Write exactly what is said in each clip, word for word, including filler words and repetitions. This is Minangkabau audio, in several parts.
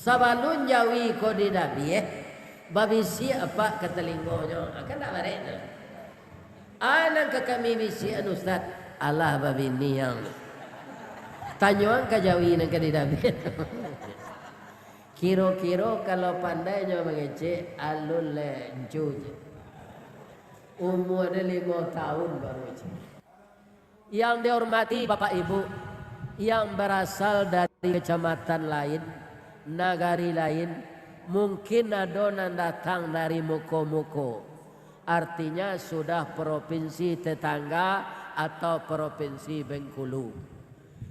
Sabalun jawi ko didabiah, babisiak apak ka talingonyo. Ah, kan ndak barek tu. Ah, nan ka kami bisiakan, Ustaz? Alah, babini ang. Tanyoan ka jawi nan ka didabiah. Kiro-kiro kalau pandai nyo mangecek, alun lencu je. Umua dia limo tahun baru je. Yang dihormati Bapak Ibu yang berasal dari kecamatan lain, nagari lain, mungkin ado nan datang dari muko-muko, artinya sudah provinsi tetangga atau provinsi Bengkulu.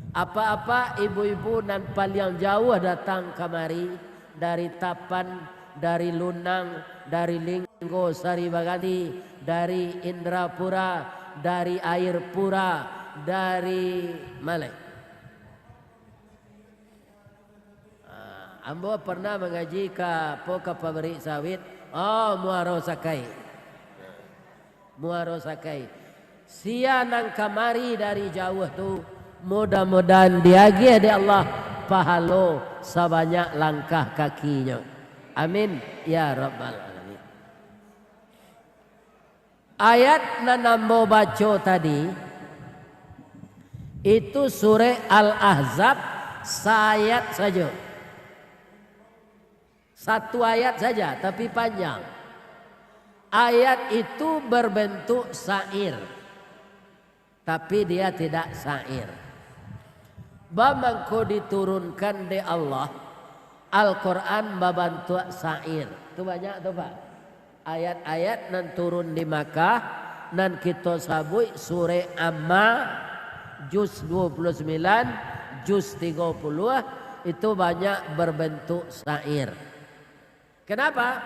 Apak-apak, ibu-ibu nan paliang jauah datang kamari, dari Tapan, dari Lunang, dari Linggo Sari Baganti, dari Indrapura, dari Air Pura, dari Malai. Ah, ambo pernah mangaji ka, apo, ka pabrik sawit. Oh, Muaro Sakai. Muaro Sakai. Sia nan kamari dari jauah tu, mudah-mudahan diagiah dek Allah pahalo sabanyak langkah kakinyo. Amin, ya rabbal alamin. Ayat nan ambo baco tadi, itu surek Al-Ahzab, saayat sajo. Satu ayat saja, tapi panjang. Ayat itu berbentuk syair, tapi dia tidak syair. Ba mangko diturunkan dek Allah, Al-Quran babantuak syair. Tu banyak tu, Pak. Ayat-ayat nan turun di Makkah, nan kito sabuik surek Amma, juz dua puluh sembilan, juz tiga puluh, itu banyak berbentuk syair. Kenapa?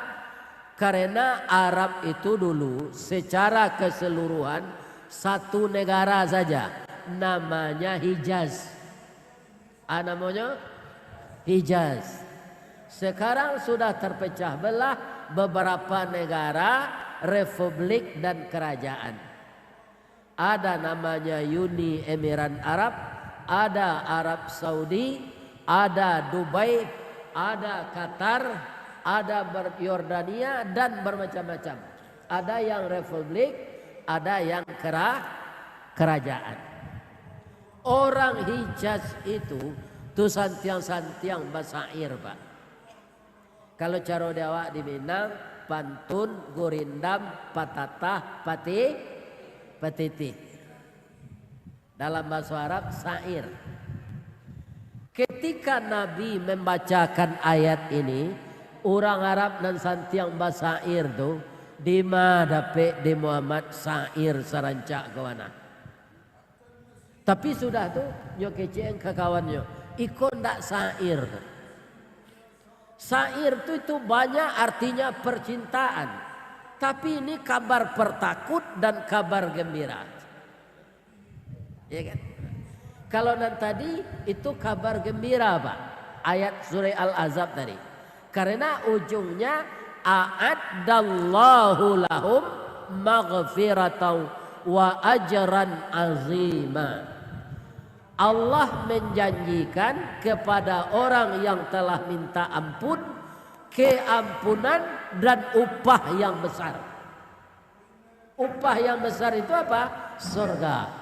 Karena Arab itu dulu secara keseluruhan satu negara saja, namanya Hijaz. Ah, namonyo Hijaz. Sekarang sudah terpecah belah beberapa negara, republik, dan kerajaan. Ada namanya Uni Emirat Arab, ada Arab Saudi, ada Dubai, ada Qatar, ada ber-, Yordania, dan bermacam-macam. Ada yang republik, ada yang kera-, kerajaan. Orang Hijaz itu tu santiang-santiang basyair, Pak. Kalau caro di awak di Minang, pantun, gurindam, patatah, pati-, patitih. Dalam bahasa Arab, syair. Ketika Nabi membacakan ayat ini, urang Arab nan santiang basyair tu, dima dapek di Muhammad syair sarancak ko mah. Tapi sudah tu, nyo kecek ka kawannyo, iko ndak syair. Syair tu itu banyak artinya percintaan, tapi ini kabar pertakut dan kabar gembira. Ya kan? Kalau nan tadi, itu kabar gembira, Pak. Ayat surah Al-Ahzab tadi. Karena ujungnya, "A'addallahu lahum maghfiratan wa ajran azima." Allah menjanjikan kepada orang yang telah minta ampun, keampunan dan upah yang besar. Upah yang besar itu apa? Surga.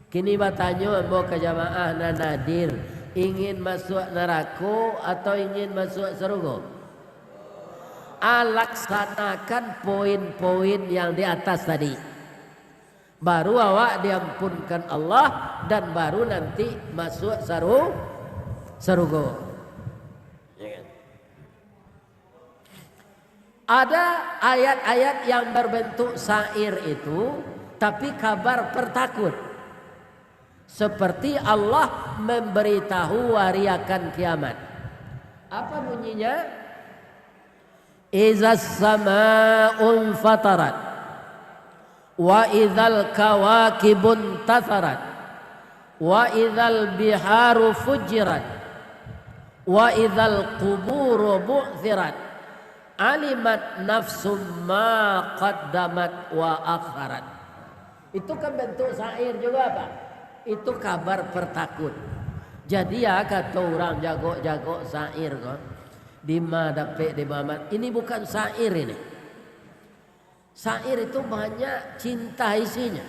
Kini batanyo ambo ka jamaah nan hadir, ingin masuak narako atau ingin masuak sarugo? Ah, laksanakan poin-poin yang di atas tadi. Baru awak diampunkan Allah, dan baru nanti masuak saru-, sarugo. Ya kan? Ada ayat-ayat yang berbentuk syair itu, tapi kabar pertakut. Seperti Allah memberitahu hari akan kiamat. Apa bunyinya? "Izas sama'un fatarat, wa izal kawakibun tasarat, wa izal biharu fujirat, wa izal quburu bu'thirat, alimat nafsum ma qaddamat wa akharat." Itu kan bentuk syair juga, Pak. Itu kabar pertakut. Jadi, ah, kato urang jagok-jagok syair ko, dima dapek di Mamat. Ini bukan syair ini. Syair itu banyak cinta isinya.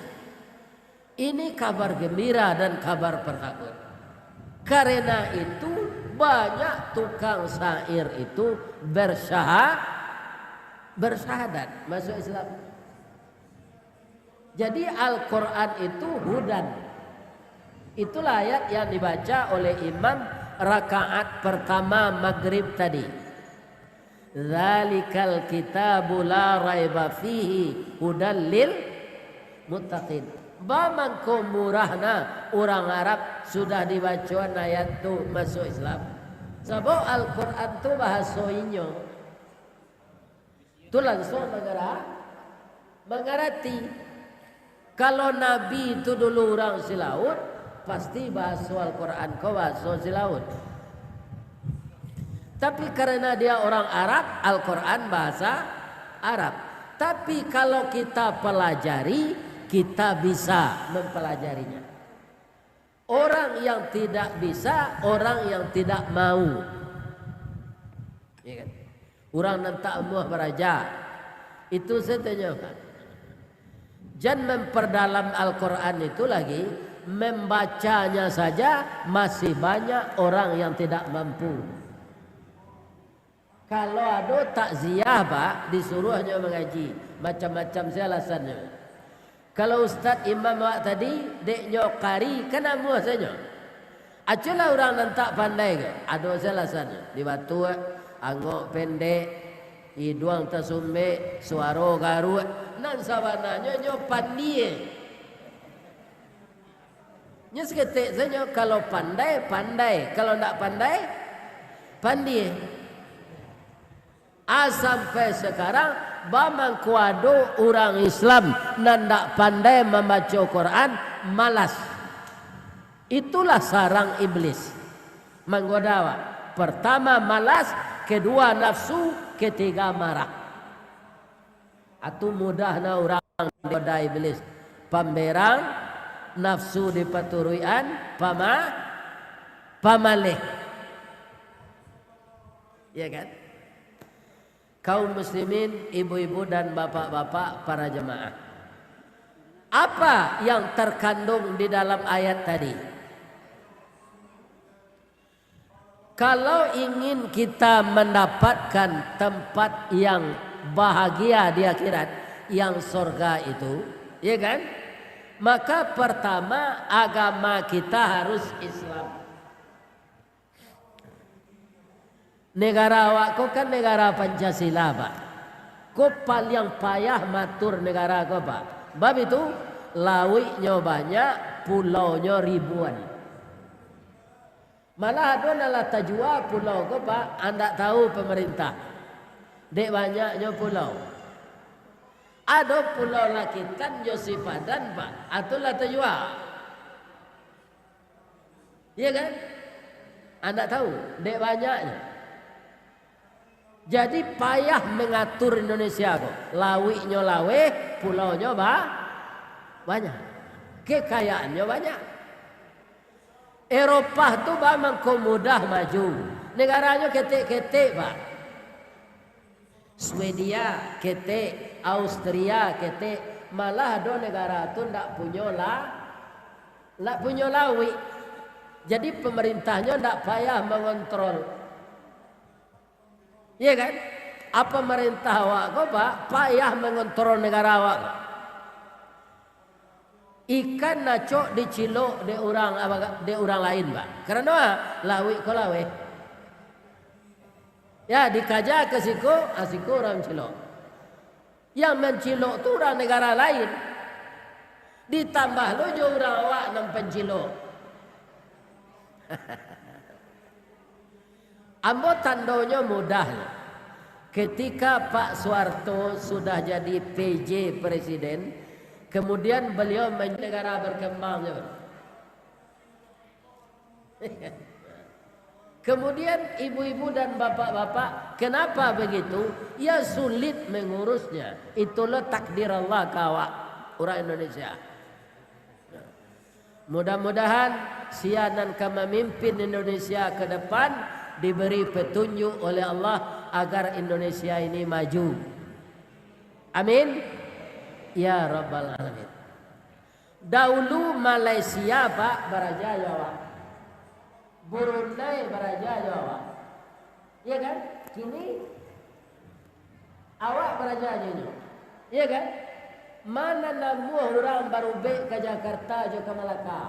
Ini kabar gembira dan kabar pertama. Karena itu, banyak tukang syair itu bersyaha-, bersyahadat masuk Islam. Jadi, Al-Quran itu hudan. Itulah ayat yang dibaca oleh imam rakaat pertama maghrib tadi. "Dzalikal kitabu la raiba fihi hudan lil muttaqin." Bamangko murahna urang Arab sudah dibacoan ayat tu masuk Islam. Sabab Al-Quran tu bahaso inyo. Tu lansuang mangara-, mangarati. Kalau Nabi tu dulu urang Silaut, pasti bahaso Al-Quran ko bahaso Silaut. Tapi karena dia orang Arab, Al-Quran bahasa Arab. Tapi kalau kita pelajari, kita bisa mempelajarinya. Orang yang tidak bisa, orang yang tidak mau. Ya kan? Urang nan tak amuah baraja. Itu sajo tanyo. Jan memperdalam Al-Quran itu lagi, membacanya saja masih banyak orang yang tidak mampu. Kalau ado takziah, Pak, disuruahnyo mangaji, macam-macam sajo alasannyo. Kalau ustaz imam awak tadi, dek nyo kari, kan amuah sajo. Aculah urang nan tak pandai ko, ado sajo alasannyo, di batuak, angok pendek, iduang tasumbek, suaro garuak, nan sabananyo nyo pandie. Nyo saketek sajo, kalau pandai, pandai. Kalau ndak pandai, pandie. Ah, sampai sakarang, bamangko ado urang Islam nan ndak pandai mambaco Quran, malas. Itulah sarang iblis. Manggoda awak. Pertama malas, kedua nafsu, ketiga marah. Atu mudahna urang digoda iblis. Pamberang, nafsu dipaturuikan, pama-, pamaleh. Ya kan? Kaum muslimin, ibu-ibu dan bapak-bapak, para jemaah. Apa yang terkandung di dalam ayat tadi? Kalau ingin kita mendapatkan tempat yang bahagia di akhirat, yang sorga itu, ya kan? Maka pertama, agama kita harus Islam. Negara awak ko kan negara Pancasila, Pak. Ko paliang payah matur negara ko, Pak. Bab itu, lauiknyo banyak, pulaunyo ribuan. Malah ado nan lah tajua pulau ko, Pak, andak tahu pamarintah. Dek banyaknyo pulau. Ado Pulau Lakitan jo Sipadan, Pak, atu lah tajua. Iya kan? Andak tahu, dek banyaknyo. Jadi payah mangatur Indonesia ko. Lauiknyo laweh, pulaunyo ba-, banyak. Kekayaannyo banyak. Eropah tu bamangko mudah maju. Negaranyo ketek-ketek, Pak. Swedia ketek, Austria ketek, malah ado negara tu ndak punyo la-, ndak punyo lauik. Jadi pemerintahnyo ndak payah mengontrol. Iya kan? Apa marentah awak ko, Pak, payah mangontrol negara awak ko. Ikan nacok dicilok dek urang, dek urang lain, Pak. Karano, ah, lauik ko laweh. Ya, dikaja ka siko, ah, siko urang cilok. Yang mancilok tu urang negara lain. Ditambah lo jo urang awak nan pancilok. Ambo tandonyo mudah. Ketika Pak Soeharto sudah jadi P J presiden, kemudian beliau men-, negara berkembang tu. Kemudian ibu-ibu dan bapak-bapak, kenapa begitu? Ya sulit mengurusnya. Itulah takdir Allah ka awak, urang Indonesia. Mudah-mudahan sia nan ka mamimpin Indonesia ke depan, diberi petunjuk oleh Allah agar Indonesia ini maju. Amin. Ya Rabbal Alamin. Dahulu Malaysia, Pak, baraja jo awak. Brunei baraja jo awak. Iya kan? Kini awak baraja jo inyo. Iya kan? Mana namuah urang barubek ka Jakarta jo ka Malaka?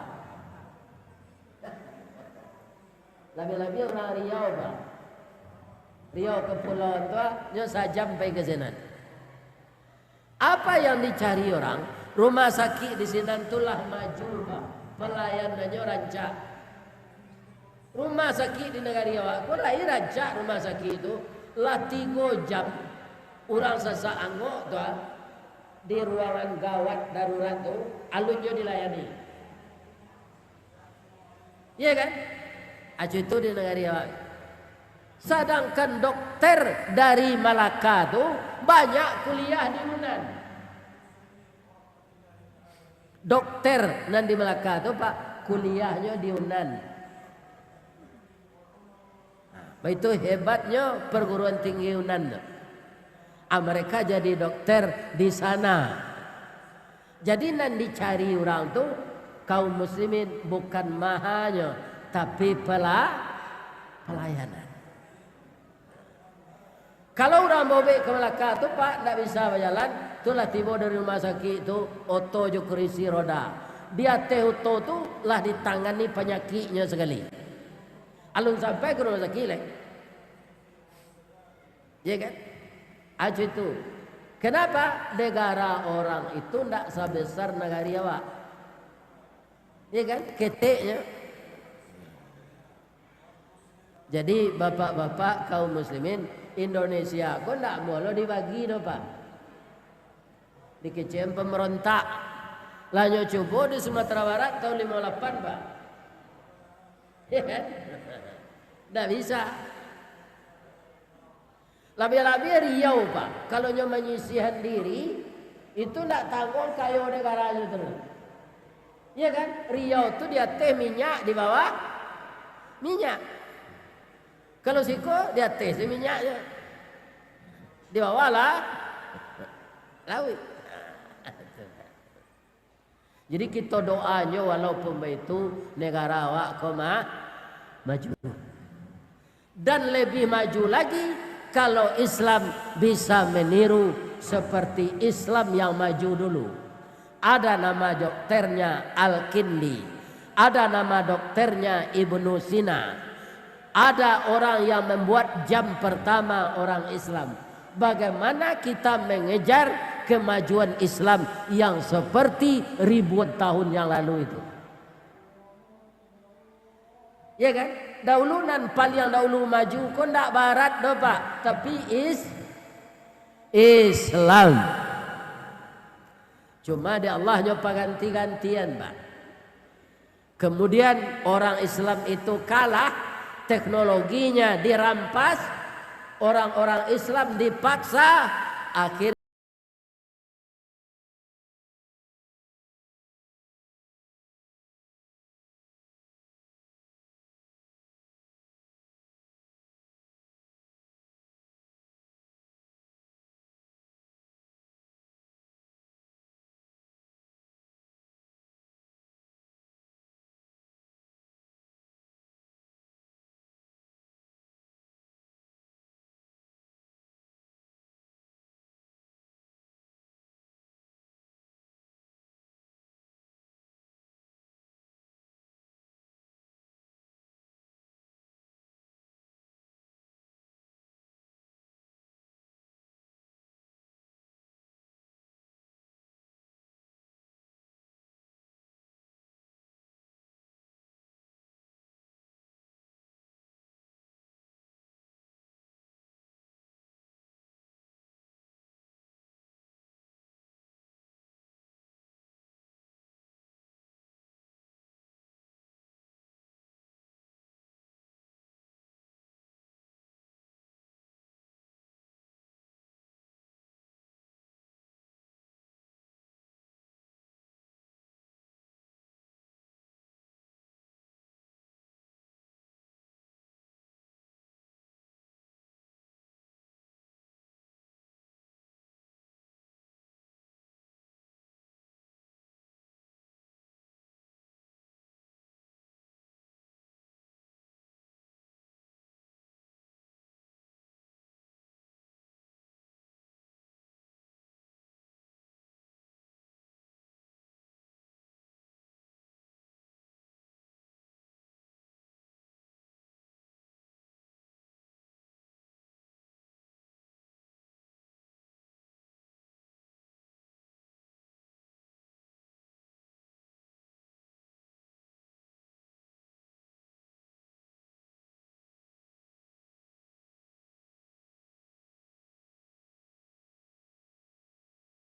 Labiah-labiah urang Riau, Pak. Riau Kepulauan tu, nyo sajam pai ka sinan. Apa yang dicari orang? Rumah sakik di sinan tu lah maju, Pak. Pelayanannyo rancak. Rumah sakik di nagari awak ko lai rancak rumah sakik tu. Lah tigo jam urang sasak angok tu, ah, di ruangan gawat darurat tu, alun jo dilayani. Iya kan? Acu itu di nagari awak. Sadangkan dokter dari Malaka tu banyak kuliah di Yunan. Dokter nan di Malaka tu, Pak, kuliahnyo di Yunan. Nah, baitu hebatnyo perguruan tinggi Yunan tu. Ah, mereka jadi dokter di sana. Jadi, nan dicari urang tu, kaum muslimin, bukan mahanyo, tapi pela-, pelayanan. Kalau urang barubek ka Malaka tu, Pak, ndak bisa bajalan, tu lah tibo dari rumah sakik tu, oto jo kurisi roda. Di ateh oto tu lah ditangani panyakiknyo sakali. Alun sampai ka rumah sakik lai. Iya kan? Acu itu. Kenapa? Negara orang itu ndak sabesar nagari awak. Iya kan? Keteknyo. Jadi, bapak-bapak kaum muslimin, Indonesia ko ndak mulo dibagi doh, Pak. Dikecekan pemberontak. Lah nyo cubo di Sumatera Barat tahun limo lapan, Pak. Iya kan? Ndak bisa. Labiah-labiah Riau, Pak. Kalau nyo manyisihan diri, itu ndak tangguang kayo negaranyo tu. Iya kan? Riau tu di ateh minyak, di bawah minyak. Kalau siko di ateh se minyaknyo, di bawah lah lauik. Jadi, kito doanyo, walaupun baitu, negara awak ko ma-, maju. Dan lebih maju lagi, kalau Islam bisa meniru seperti Islam yang maju dulu. Ada nama dokternya Al-Kindi, ada nama dokternya Ibnu Sina, ada orang yang membuat jam pertama orang Islam. Bagaimana kita mengejar kemajuan Islam yang seperti ribuan tahun yang lalu itu? Ya kan? Dahulu, nan paliang dahulu maju ko ndak barat doh, Pak, tapi is-, Islam. Cuma dek Allah nyo paganti-gantian, Pak. Kemudian orang Islam itu kalah, teknologinya dirampas, orang-orang Islam dipaksa, akhir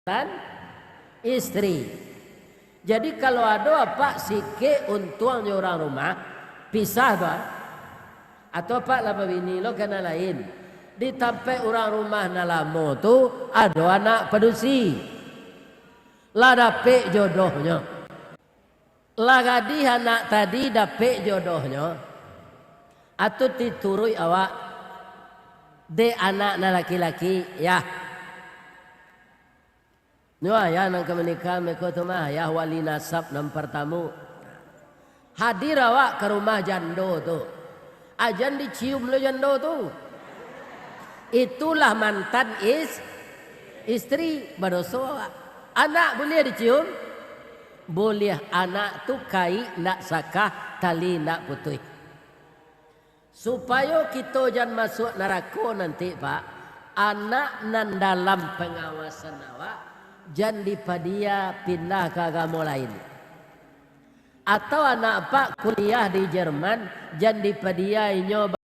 mantan istri. Jadi, kalau ado apak sikik untuang jo urang rumah, pisah tu, ah. Atau apak lah babini lo ka nan lain. Di tampek urang rumah nan lamo tu, ado anak padusi. Lah dapek jodohnyo. Lah gadih anak tadi dapek jodohnyo. Atau ti turuik awak, dek anak nan laki-laki, yah. Nyo ayah nan ka manikah, meko tu mah ayah wali nasab nan partamo. Hadir awak ka rumah jando tu. Ajan dicium lo jando tu. Itulah mantan is-, istri, badoso awak. Anak buliah dicium? Buliah, anak tu kaik ndak sakah, tali ndak putuih. Supayo kito jan masuak narako nanti, Pak, anak nan dalam pangawasan awak jan dipadia pindah ka agamo lain. Atau anak Apak kuliah di Jerman, jan dipadia inyo ba-,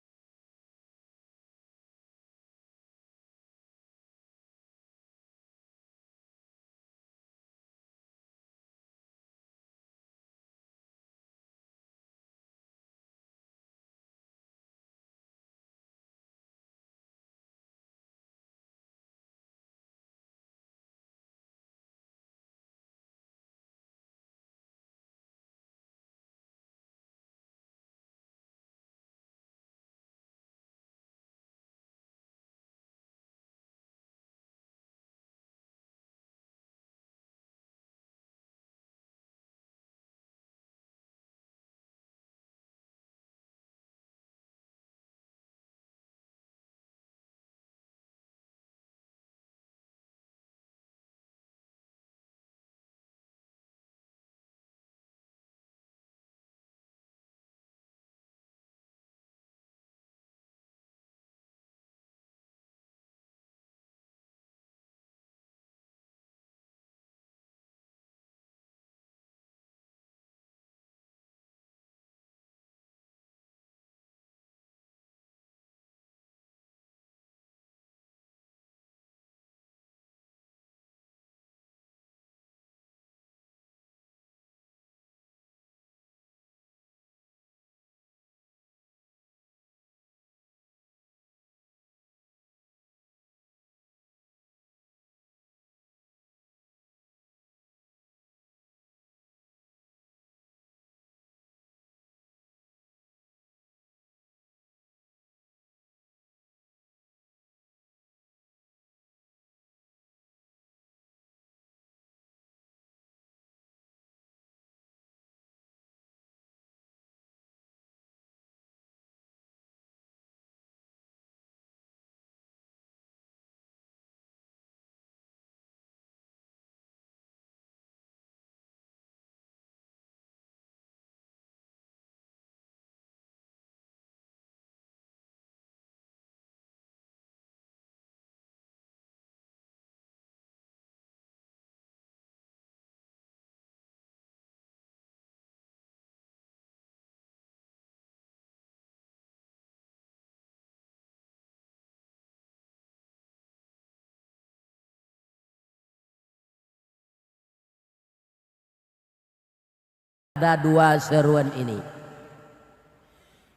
Ada dua seruan ini.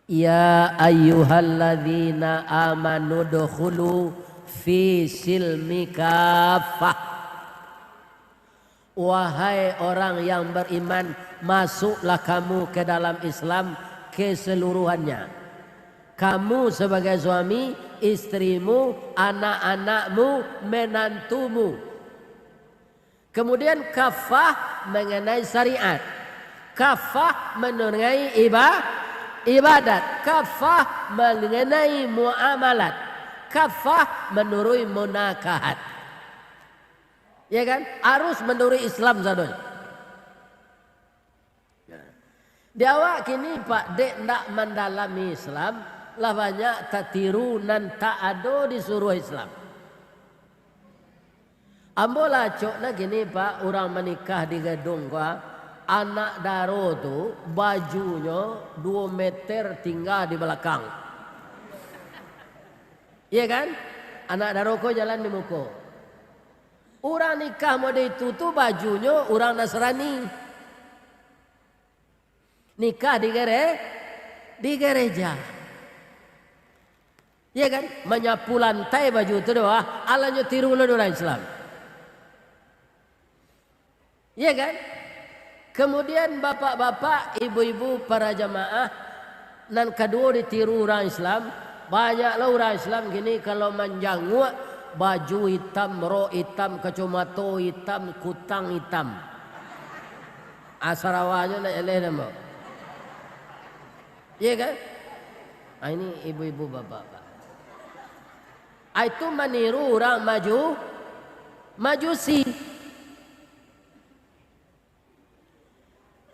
Ya ayyuhalladzina amanu dukhulu fi silmi kaffah. Wahai orang yang beriman, masuklah kamu ke dalam Islam keseluruhannya. Kamu sebagai suami, istrimu, anak-anakmu, menantumu. Kemudian kafah mengenai syariat, kafah mengenai iba-, ibadat, kafah mengenai muamalat, kafah menurui munakahat. Ya kan? Arus manurui Islam sadonyo. Di awak kini, Pak, dek ndak mandalami Islam, lah banyak tatiru nan tak ado di suruah Islam. Ambo lah acok nah kini, Pak, urang manikah di gadung ko, ah, anak daro tu bajunyo duo meter tingga di balakang. Iya kan? Anak daro ko jalan di muko. Urang nikah mode itu tu bajunyo urang Nasrani. Nikah di gere-, di gereja. Iya kan? Manyapu lantai baju tu doh, ah. Alanyo tiru lah urang Islam. Iya kan? Kemudian bapak-bapak, ibu-ibu, para jamaah, nan kaduo ditiru urang Islam, banyaklah urang Islam kini kalau manjanguak, baju itam, rok itam, kacomato itam, kutang itam. Asarawanyo nak eleh namo. Iya kan? Ah, ini ibu-ibu, bapak-bapak. Ah, itu maniru urang maju-, Majusi.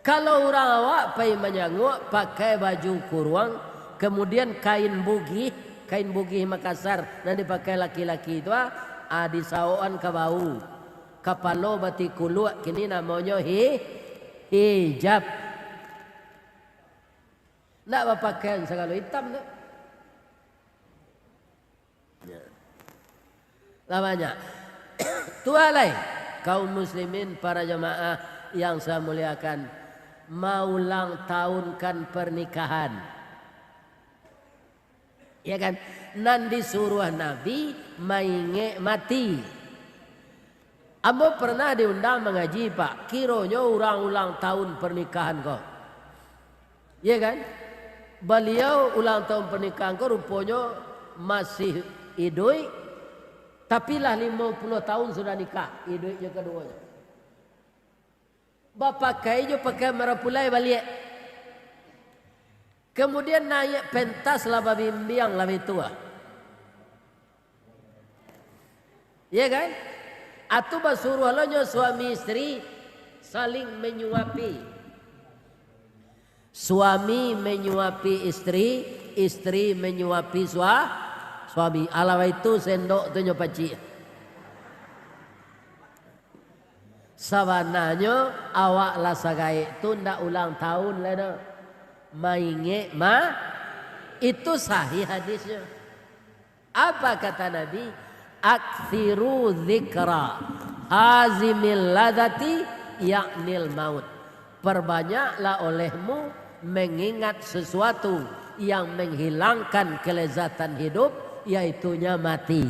Kalau urang awak pai manyanguak, pakai baju kuruang, kemudian kain bugih, kain bugih Makassar nan dipakai laki-laki tu, ah, ah, disawokan ka bahu. Kapalo batikuluak, kini namonyo hi-, hijab. Ndak bapakaian sagalo itam tu. Ya. Lah banyak. Tu alai, kaum muslimin, para jamaah yang saya muliakan, maulang tahunkan pernikahan. Ya kan? Nan disuruah Nabi maingek mati. Ambo pernah diundang mangaji, Pak. Kironyo urang ulang tahun pernikahan ko. Iya kan? Baliau ulang tahun pernikahan ko ruponyo masih iduik, tapi lah limo puluah tahun sudah nikah, iduiknyo kaduonyo. Bapakai jo pakaian marapulai baliak. Kemudian naiak pentas lah babimbiang lah batua. Iya kan? Atu basuruah lo nyo suami isteri saling menyuapi. Suami menyuapi isteri, isteri menyuapi sua-, suami. Alah itu sendok tu nyo pacik. Sabananyo awak lah sagaek tu ndak ulang tahun lai doh. Maingek ma-, itu sahih hadisnyo. Apa kata Nabi? "Aktsiru dzikra hazimil ladzati, yaknil maut." Perbanyaklah olehmu mengingat sesuatu yang menghilangkan kelezatan hidup, yaitunya mati.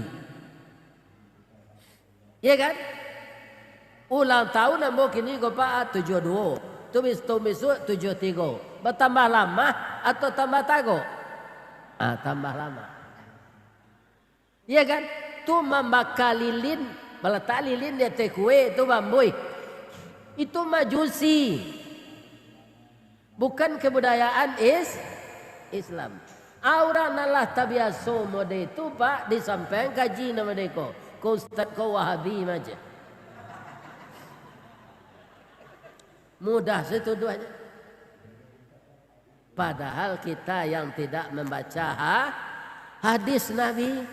Iya kan? Ulang tahun ambo kini ko, Pak, ah, tujuah duo. Tu bis-, tahun bisuak tujuah tigo. Batambah lamah atau tambah tagok? Ah, tambah lamah. Iya kan? Tu mambaka lilin, malatak lilin di ateh kue tu bambuih. Itu Majusi. Bukan kebudayaan is-, Islam. Ah, urang nan lah tabiaso mode tu, Pak, disampaian kaji nan mode ko. Ko ustaz ko Wahabi maja. Mudah se tuduahnyo. Padahal kita yang tidak membaca ha-, hadis Nabi.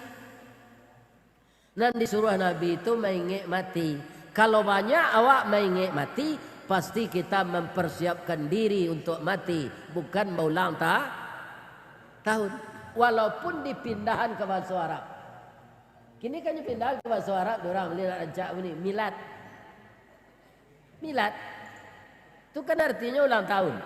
Nan disuruah Nabi tu maingek mati. Kalau banyak awak maingek mati, pasti kita mempersiapkan diri untuk mati, bukan baulang ta-, tahun. Walaupun dipindahan ka bahaso Arab. Kini kan dipindahan ka bahaso Arab, urang bali nak rancak bunyi, milad. Milad. Tu kan artinyo ulang tahun.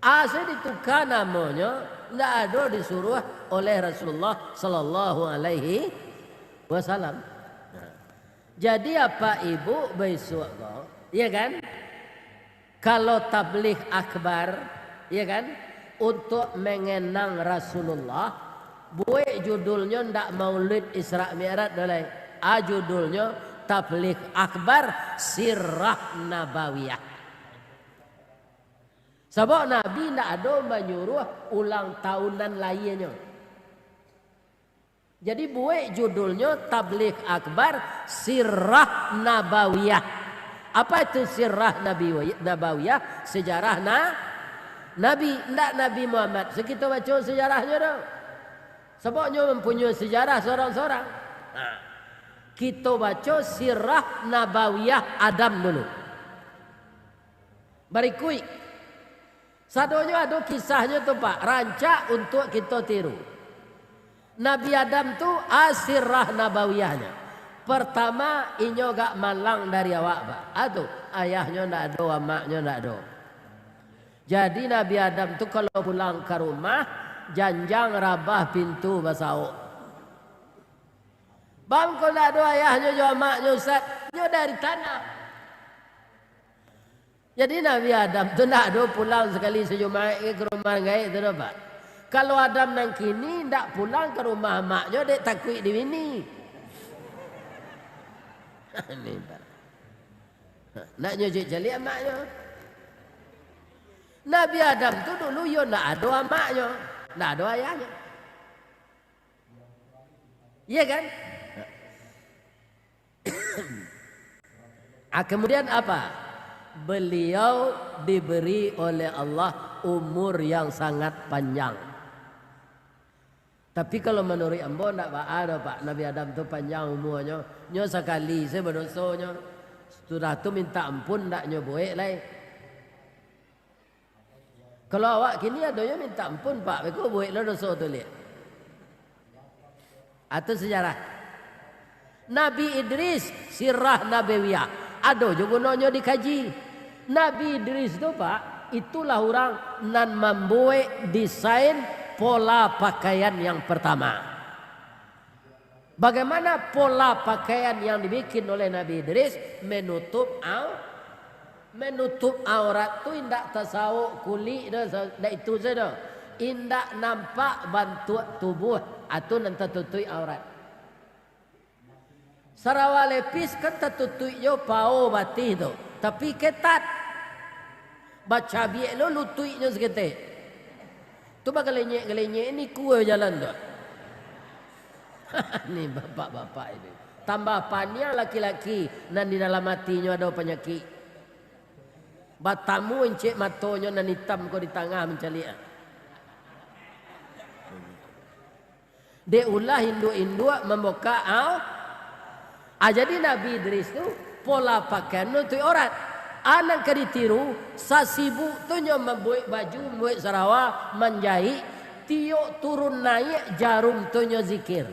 Asa dituka namonyo, ndak ado disuruah oleh Rasulullah sallallahu alaihi wasallam. Jadi, apak ibuk baisuak ko, ya kan? Kalau tabligh akbar, ya kan? Untuk mengenang Rasulullah, buek judulnyo ndak Maulid Isra Mi'raj doh lai. A, judulnyo Tabligh Akbar Sirah Nabawiyah. Sabab Nabi ndak ado manyuruah ulang tahun nan lahianyo. Jadi buek judulnyo Tabligh Akbar Sirah Nabawiyah. Apa itu Sirah Nabi-, Nabawiyah? Sejarah na-, Nabi, ndak Nabi Muhammad. Sakito baco sejarahnyo doh. Sabab nyo mampunyoi sejarah sorang-sorang. Nah, kito baco Sirah Nabawiyah Adam dulu. Barikuik, sadonyo ado kisahnyo tu, Pak, rancak untuak kito tiru. Nabi Adam tu, a, Sirah Nabawiyahnyo. Pertama, inyo agak malang dari awak, Pak. Ah, tu, ayahnyo ndak ado, amaknyo ndak ado. Jadi, Nabi Adam tu kalau pulang ka rumah, janjang rabah pintu basaok. Bang, kok ndak ado ayahnyo jo amaknyo, Ustaz? Nyo dari tanah. Jadi, Nabi Adam tu ndak ado pulang sakali sajumaik ka rumah gaek tu doh, Pak. Kalau Adam nan kini ndak pulang ka rumah amaknyo, dek takuik dibini. Ni, Pak. Nak nyo cek caliak amaknyo. Nabi Adam tu dulu yo ndak ado amaknyo, ndak ado ayahnyo. Iya kan? Ah, kemudian apa? Beliau diberi oleh Allah umur yang sangat panjang. Tapi kalau manuruik ambo, ndak baa doh, Pak. Nabi Adam tu panjang umuanyo. Nyo sakali se badosonyo. Sudah tu minta ampun, ndak nyo buek lai. Kalau awak kini adonyo minta ampun, Pak, beko buek lo doso tu liak. Atau sejarah. Nabi Idris, sirah nabawiyah, ado jo gunonyo dikaji. Nabi Idris tu, Pak, itulah urang nan mambuek desain pola pakaian yang pertama. Bagaimana pola pakaian yang dibikin oleh Nabi Idris? Menutup au-, menutup aurat tu indak tasaok kulik doh, sa-, indak itu sajo. Indak nampak bantuak tubuh, ah, tu nan tatutuik aurat. Sarawa lepis kan tatutuik jo pao batih tu, tapi ketat. Bacabiak lo lutuiknyo saketek. Tu bagalenyek-galenyek ni kua jalan tu. Ni bapak-bapak itu. Tambah paniang laki-laki nan di dalam atinyo ado panyakik. Batamu encek matonyo nan itam ko di tangah mancaliak. Dek ulah induak-induak mambukak au-, ah, jadi Nabi Idris tu pola pakaian nutuik aurat. Ah, nan ka ditiru, sasibuk tu nyo mambuek baju, mambuek sarawa, manjaik, tiok turun naiak jarum tu nyo zikir.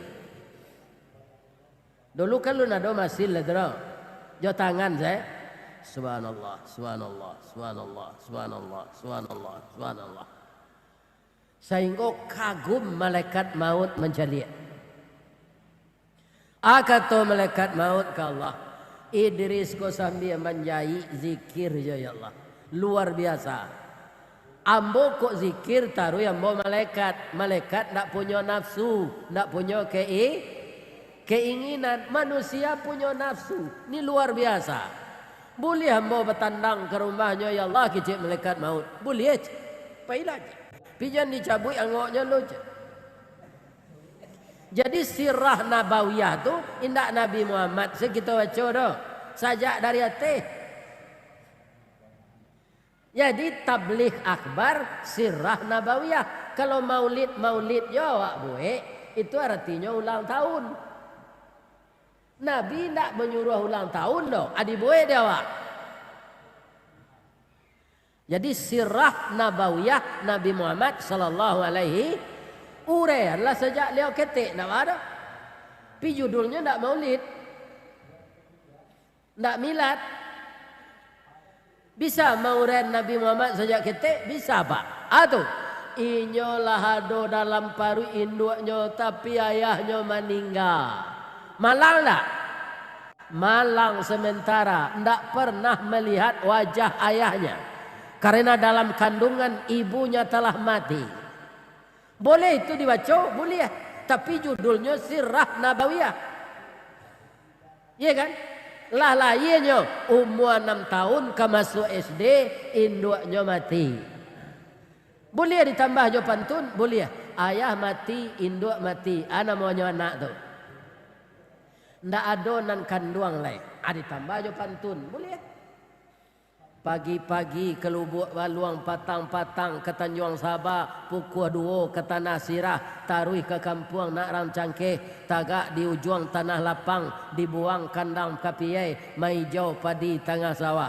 Dulu kan lun ado masin lah tu, no. Jo tangan se. Subhanallah, subhanallah, subhanallah, subhanallah, subhanallah, subhanallah. Sainggo kagum malaikat maut mancaliak. Ah, kato malaikat maut ka Allah, "Idris ko sambia manjaik zikir jo, ya Allah. Luar biasa. Ambo kok zikir taruih ambo malaikat. Malaikat ndak punyo nafsu, ndak punyo kei-, keinginan. Manusia punyo nafsu. Ni luar biasa. Buliah ambo batandang ka rumahnyo, ya Allah," kecek malaikat maut. "Buliah," cek. "Pailah," cek. "Tapi jan dicabuik angoknyo lo," cek. Jadi, sirah nabawiyah tu indak Nabi Muhammad se kito baco doh. Sajak dari ateh. Jadi, tabligh akbar, sirah nabawiyah. Kalau maulid-maulid yo awak buek, itu aratinyo ulang tahun. Nabi ndak manyuruah ulang tahun doh, ah, dibuek dek awak. Jadi, sirah nabawiyah Nabi Muhammad sallallahu alaihi, uraianlah sajak liau ketek, ndak baa doh. Pi judulnyo ndak maulid. Ndak milad. Bisa mauraian Nabi Muhammad sajak ketek? Bisa, Pak. Ah, tu. Inyo lah ado dalam paruik induaknyo, tapi ayahnyo maningga. Malang ndak? Malang sementara ndak pernah melihat wajah ayahnya, karena dalam kandungan ibunya telah mati. Boleh itu dibaco? Boleh. Tapi judulnyo Sirah Nabawiyah. Iya kan? Lah lahianyo umua anam tahun ka masuak S D, induaknyo mati. Buliah ditambah jo pantun? Buliah. Ayah mati, induak mati. Ah, namonyo anak tu. Ndak ado nan kanduang lai. Ah, ditambah jo pantun. Buliah. Pagi-pagi ka Lubuak Baluang, patang-patang ka Tanjuang Saba, pukua duo ka Tanah Sirah, taruih ka kampuang Nak Rang Cangkeh, tagak di ujuang tanah lapang, dibuang kandang kapiai, maijau padi tangah sawah.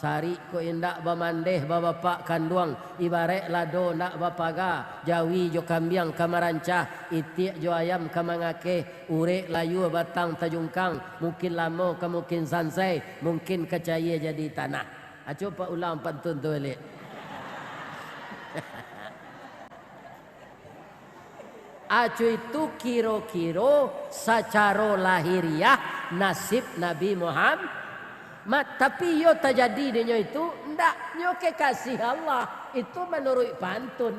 Sarik ko indak bamandeh babapak kanduang, ibarek lado ndak bapaga, jawi jo kambiang ka marancah, itiak jo ayam ka mangakeh, urek layua batang tajungkang, mungkin lamo ka mungkin sansai, mungkin ka cayie jadi tanah. Aco pak ulang pantun tu baliak. Aco itu kiro-kiro sacaro lahiriah nasib Nabi Muhammad. Tapi iyo tajadi dinyo itu, ndak, nyo kekasih Allah. Itu manuruik pantun.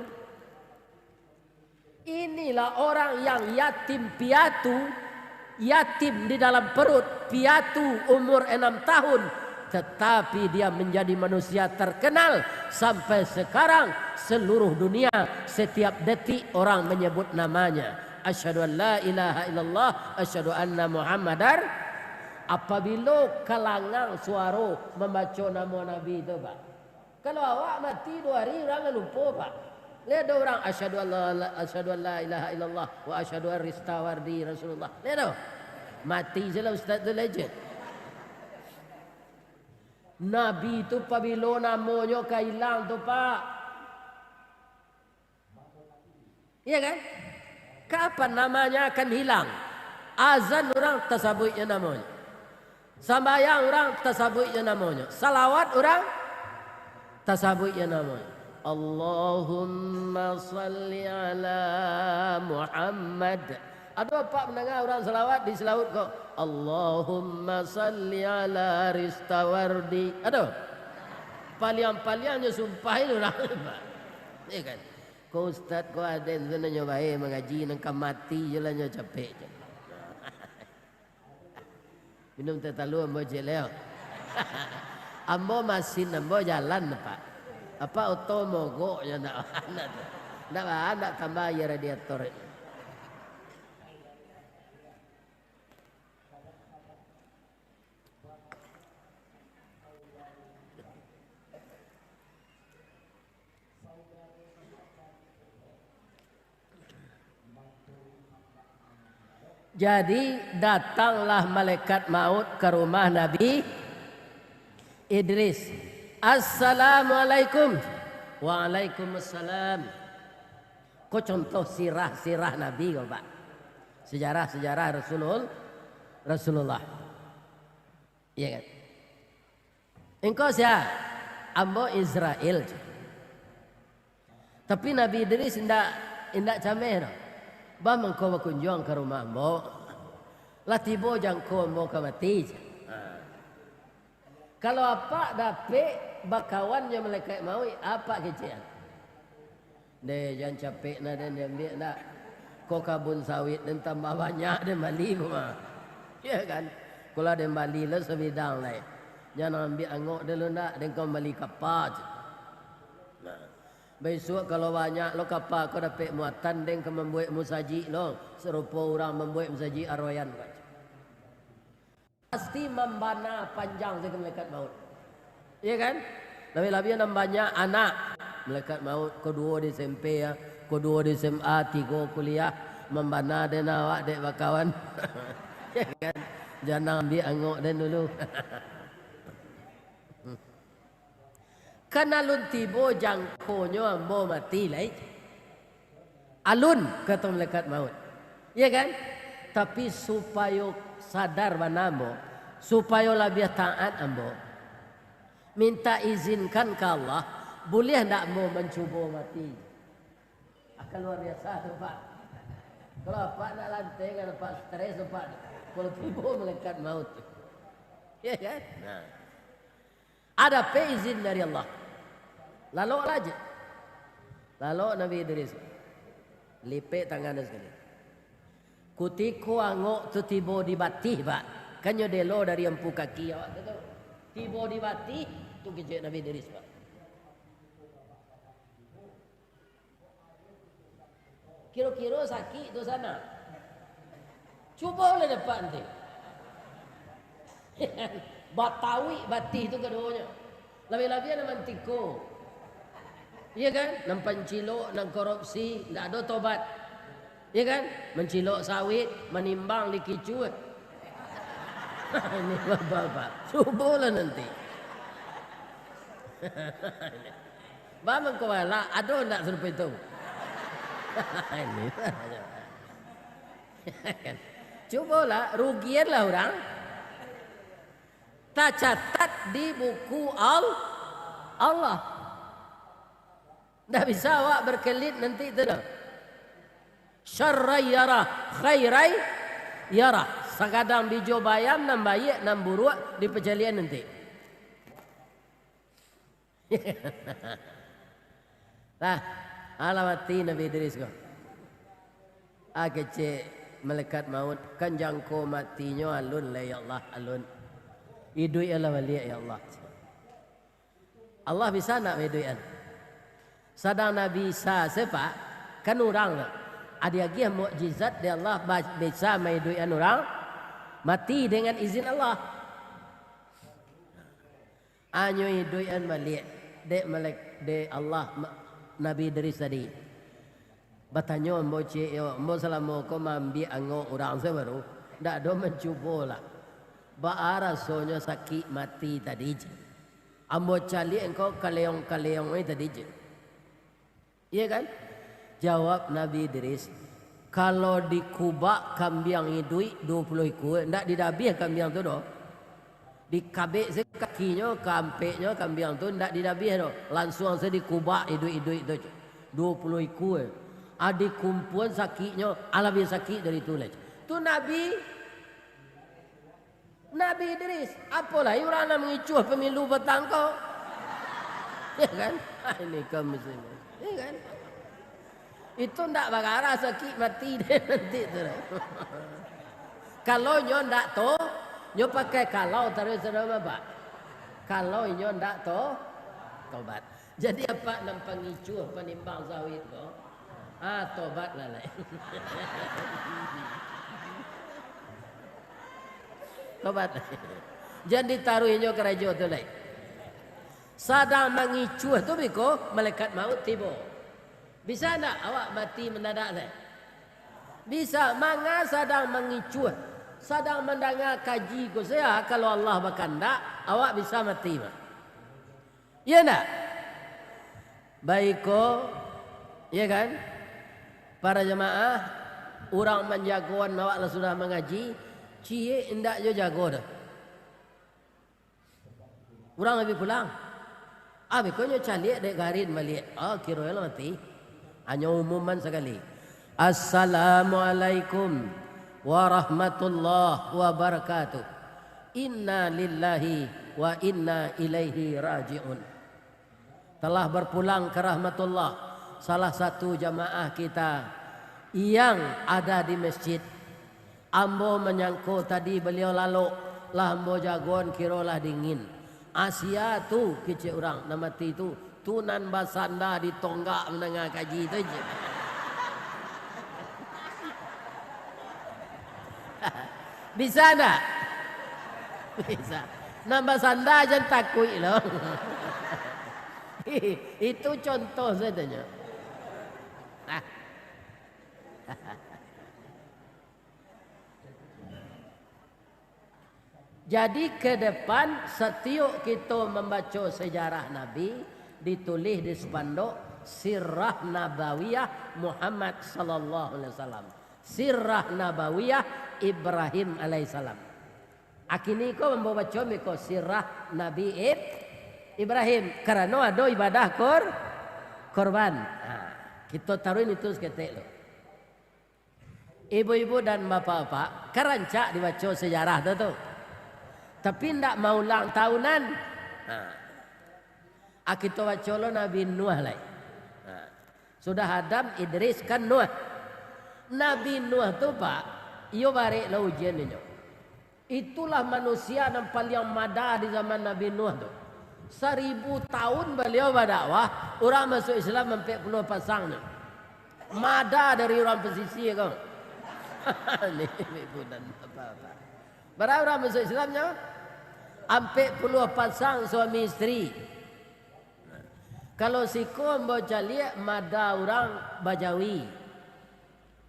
Inilah orang yang yatim piatu, yatim di dalam perut, piatu umur enam tahun, tetapi dia menjadi manusia terkenal sampai sekarang, seluruh dunia, setiap detik orang menyebut namanya. Asyhadu an la ilaha illallah, asyhadu anna Muhammadar. Apabilo kalangang suaro mambaco namo Nabi tu, Pak. Kalau awak mati duo hari, urang lah lupo, Pak. Lai ado urang, "Asyhadu an la, asyhadu an la ilaha illallah, wa asyhadu an Ristawardi Rasulullah." Lai ado. Mati se lah ustaz tu, legend. Nabi tu pabilo namonyo ka ilang tu, Pak? Iya kan? Kapan namanya akan hilang? Azan urang tasabuiknyo namonyo. Sambayang urang tasabuiknyo namonyo. Salawat urang tasabuiknyo namonyo. Allahumma salli ala Muhammad. Ado apak mandanga urang salawat di salaut ko? Allahumma salli ala Ristawardi. Ado? Paliang-paliangnyo sumpahin urang. Iya kan? Ko ustaz ko aden tu nyo bae mangaji, nan ka mati je lah nyo capek. Minum teh talua ambo ciek leo. Ambo masin ambo jalan, Pak. Apa oto mogok nyo ndak ba, ndak ba, ndak tambah aia radiator. Jadi, datanglah malaikat maut ka rumah Nabi Idris. "Assalamualaikum." "Waalaikumsalam." Ko contoh sirah-sirah Nabi ko, Pak. Sejarah-sejarah Rasulul-, Rasulullah. Iya kan? "Engkau sia?" "Ambo Israel." Tapi Nabi Idris indak, indak cameh doh. "Baa mangko bakunjuang ka rumah ambo? Lah tibo jangko ambo ka mati." Ha. Kalau apak dapek bakawan jo malaikat mauik, apak kecek? Deh, jan capek nah den diambiak ndak. Ko kabun sawit den tambah banyak den bali ko mah. Iya kan? Ko lah den bali lo sabidang lai. Jan ambiak angok dulu ndak, den ka mambali kapa. Nah, bisuak kalau banyak lo kapa ko dapek muatan, den ka mambuek musajik lo, sarupo urang mambuek musajik Ar-Royan ko. Pasti mambana panjang sajo malaikat maut. Iya kan? Labiah-labiah nan banyak anak. Malaikat maut, ko duo di S M P ya, ko duo di S M A, tigo kuliah, mambana den awak dek bakawan. Iya kan? Jan ambiak angok den dulu. Kan alun tibo jangkonyo ambo mati lai. Alun, kato malaikat maut. Iya kan? Tapi supayo sadar bana ambo, supayo labiah taat ambo, minta izinkan ka Allah, buliah ndak ambo mancubo mati? Akan luar biasa tu, Pak. Kalau Apak nak lanteh, kan Apak stres tu, Pak. Kalau tibo malaikat maut tu. Iya kan? Nah. Ado pe izin dari Allah. Laloklah je. Lalok Nabi Idris. Lipek tangan sakali. Kutiko angok tu tibo di batih, Pak. Kan nyo delo dari ampu kaki awak tu, tu. Tibo di batih, tu kecek Nabi Idris, Pak. Kiro-kiro sakik tu sanak. Cubolah dapek nanti. Batauik batih tu kaduonyo. Labiah-labiah nan mantiko. Iya kan? Nan pancilok, nan korupsi, ndak ado tobat. Iya kan? Mancilok sawit, manimbang di kicua. Ini bapak-bapak. Cubolah nanti. Bang mangko balak, ado ndak sarupo itu? Ini. Cubolah, rugianlah urang. Tacatat di buku Al-, Allah. Ndak bisa awak berkelit nanti tu doh. Syarrai yarah, khairai yarah. Sagadang bijo bayam, nan baiak, nan buruak, dipacaliak nanti. Lah, alah mati Nabi Idris ko. Ah, kecek malaikat maut, kan jangko matinyo alun lai, ya Allah, alun. Iduik alah baliak, ya Allah. Allah bisa ndak maiduikan? Sadang Nabi Isa se, Pak, kan urang tu. Ado agiah mukjizat di Allah ba-, bisa maiduikan urang mati dengan izin Allah. Anyo iduikan baliak dek malek-, dek Allah ma-, Nabi Idris tadi. Batanyo ambo ciek yo, ambo salamo ko maambiak angok urang se baru, ndak ado mancubo lah. Baa rasonyo sakik mati tadi, cek. Ambo caliak engkau kaleong-kaleong tadi, cek. Iya kan? Jawab Nabi Idris, "Kalau dikubak kambiang iduik duo puluah ikua, ndak didabiah kambiang tu doh. Dikabek se kakinyo, kampeknyo kambiang tu, ndak didabiah doh. Lansuang se dikubak iduik-iduik tu, duo puluah ikua. Adi kumpuan sakiknyo, alah labiah sakik dari tu lai." Tu Nabi Nabi Idris, apo lai urang nan mangicuah pamilu patang ko? Ya kan? Ah, ini kaum muslimin. Ya kan? Itu ndak bagarah sakik mati deh nanti tu. Kalau nyo ndak to, nyo pakai kalau taruih sudah, Bapak. Kalau inyo ndak to, tobat. Jadi, apak nan pangicuah panimbang sawit ko, ah, tobatlah lai. Tobat. Jan ditaruih inyo karajo tu lai. Sadang mangicuah tu biko, malaikat maut tibo. Bisa ndak awak mati mandadak lai? Bisa. Manga sadang mangicuah, sadang mandanga kaji ko sajo, kalau Allah bakandak, awak bisa mati mah. Iya ndak? Baiko, iya kan? Para jamaah, urang manjagoan awak lah sudah mangaji, ciek indak jo jago doh. Urang labiah pulang. Ah, beko nyo caliak dek garin baliak. Ah, kiro lah mati. Hanyo umuman sakali. "Assalamualaikum warahmatullahi wabarakatuh. Inna lillahi wa inna ilaihi raji'un." Telah berpulang ke rahmatullah, salah satu jamaah kita yang ada di masjid. Ambo manyangko tadi baliau lalok, lah ambo jagoan kiro lah dingin. Asia tu, kecek urang, nan mati tu, tu nan basanda di tonggak mandanga kaji tu je. Bisa ndak? Bisa. Nan basanda jan takuik lo. Itu contoh sajo. Ah. Jadi, ke depan, satiok kito mambaco sejarah Nabi, ditulih di spanduk Sirah Nabawiyah Muhammad sallallahu alaihi wasallam. Sirah Nabawiyah Ibrahim alaihissalam. Akini ko mambaco miko Sirah Nabi Ib-, Ibrahim, karano ado ibadah kor-, korban. Ha, kito taruih itu saketek lo. Ibu-ibu dan bapak-bapak, kan rancak dibaco sejarah tu, tu. Tapi ndak maulang tahunan. Ha. Ah, kito baco lo Nabi Nuh lai. Ha. Sudah Adam, Idris, kan Nuh. Nabi Nuh tu, Pak, iyo barek lo ujian inyo. Itulah manusia nan paliang madah di zaman Nabi Nuh tu. Saribu tahun baliau badakwah, urang masuk Islam ampek puluah pasang tu. Madah dari urang pasisia ko. Ni, ibu dan bapak-bapak. Bara urang masuk Islamnyo? Ampek puluah pasang suami isteri. Kalau siko ambo caliak madah urang bajawi.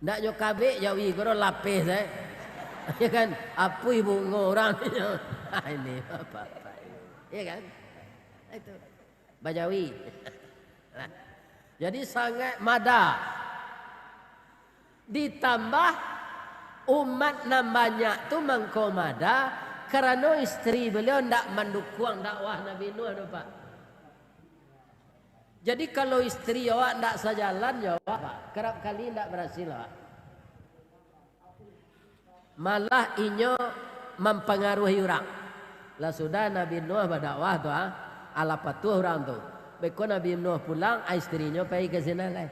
Ndak nyo kabek jawi ko doh lapeh sae. Ya kan? Apuih bungo urang nyo. Ini bapak-bapak. Ya kan? Itu. Bajawi. Jadi sangaik mada. Ditambah umat nan banyak tu mangko mada, karano isteri baliau ndak mandukuang dakwah Nabi Nuh tu, Pak. Jadi kalau isteri awak ndak sajalan jo awak, Pak, karap kali ndak barasil awak. Malah inyo mampangaruhi urang. Lah sudah Nabi Nuh badakwah tu, ah, alah patuah urang tu. Beko Nabi Nuh pulang, ah, isterinyo pai ka sinan lai.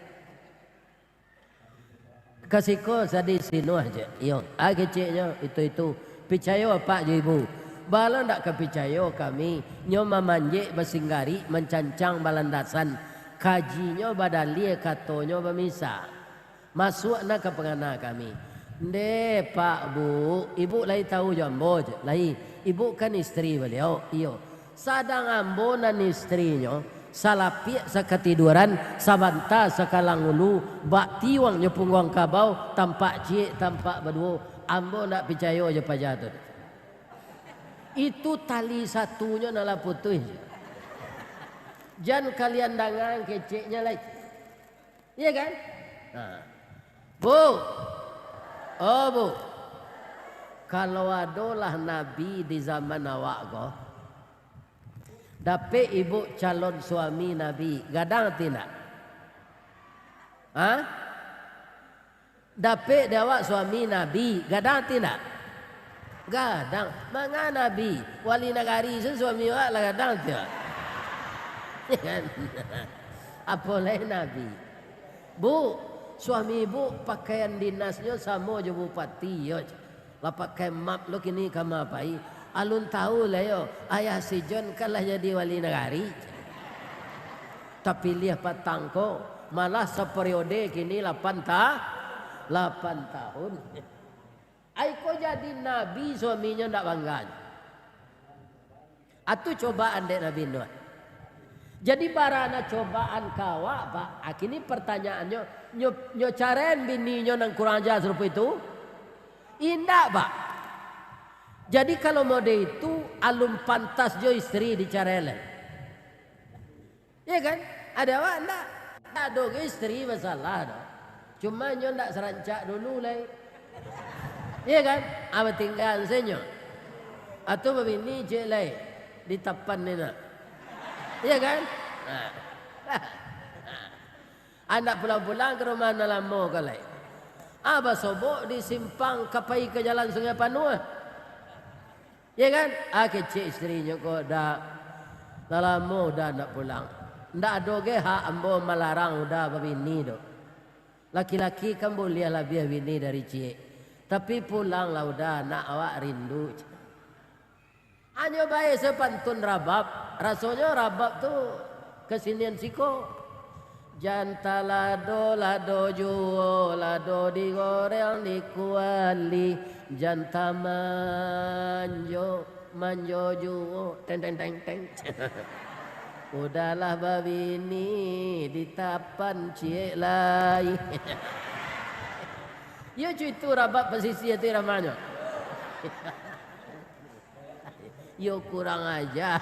Ka siko sadih si Nuh je. Iyo, ah, keceknyo itu-itu. Picayo apak jo ibu. Baa lo ndak ka picayo kami, nyo mamanjek basinggarik, mancancang balandasan. Kajinyo badaliah, katonyo bamisa. Masuak nak ka pangana kami. Ndeh, Pak, Bu, Ibu lai tahu jo ambo je. Lai, Ibu kan isteri baliau. Iyo. Sadang ambo nan isterinyo, salapiak sakatiduaran, sabanta sakalang ulu, bak tiuang nyo pungguang kabau, tampak ciek, tampak baduo. Ambo ndak picayo jo paja tu. Itu tali satunyo nan lah putuih. Jan kalian dangaan keceknyo lai. Iya kan? Nah. Bu. Oh, Bu. Kalau adolah nabi di zaman awak ko, dapek ibu calon suami nabi, gadang ati ndak? Hah? Dapek di awak suami nabi, gadang ati ndak? Gadang. Manga nabi, wali nagari se suami awak lah gadang ati awak. Kan? Apo lai nabi? Bu, suami ibu pakaian dinasnyo samo jo bupati, yo. Lah pakai map lo kini ka ma pai. Alun tahu lah yo, ayah si John kan lah jadi wali nagari. Tapiliah patang ko, malah saperiode kini lapan ta-, lapan tahun. Ai ko jadi nabi suaminyo ndak bangganyo. Atu cobaan dek Nabi Nuh. Jadi, bara na cobaan ka awak, Pak? Ah, kini pertanyaannyo, nyo, nyo caraian bininyo nan kurang aja sarupo itu? Indak, Pak. Jadi, kalau mode itu, alun pantas jo isteri dicaraian lai. Iya kan? Ada awak ndak? Ndak ado ge isteri masalah doh. Cuma nyo ndak sarancak dulu lai. Iya kan? Ah, batinggaan se nyo. Atu babini ciek lai. Di tapan ni nak. Iya kan? Nah. Ah, ndak pulang-pulang ka rumah nan lamo ko lai. Ah, basobok di simpang ka pai ka jalan Sungai Panuah. Iya kan? Ah, kecek isterinyo ko, "Dak, lah lamo Uda ndak pulang. Ndak ado ge hak ambo malarang Uda babini doh. Laki-laki kan buliah labiah bini dari ciek. Tapi pulanglah Uda, anak awak rindu." Hanyo bae sapantun rabab, rasonyo rabab tu kasinian siko. Jan talado-lado juo, lado digoreng di kuali, jan tamanjo-manjo juo, teng, teng, teng, teng. Udalah babini di tapan ciek lai. Iyo, cuitu rabab pasisia tu iramanyo. Yo, kurang aja.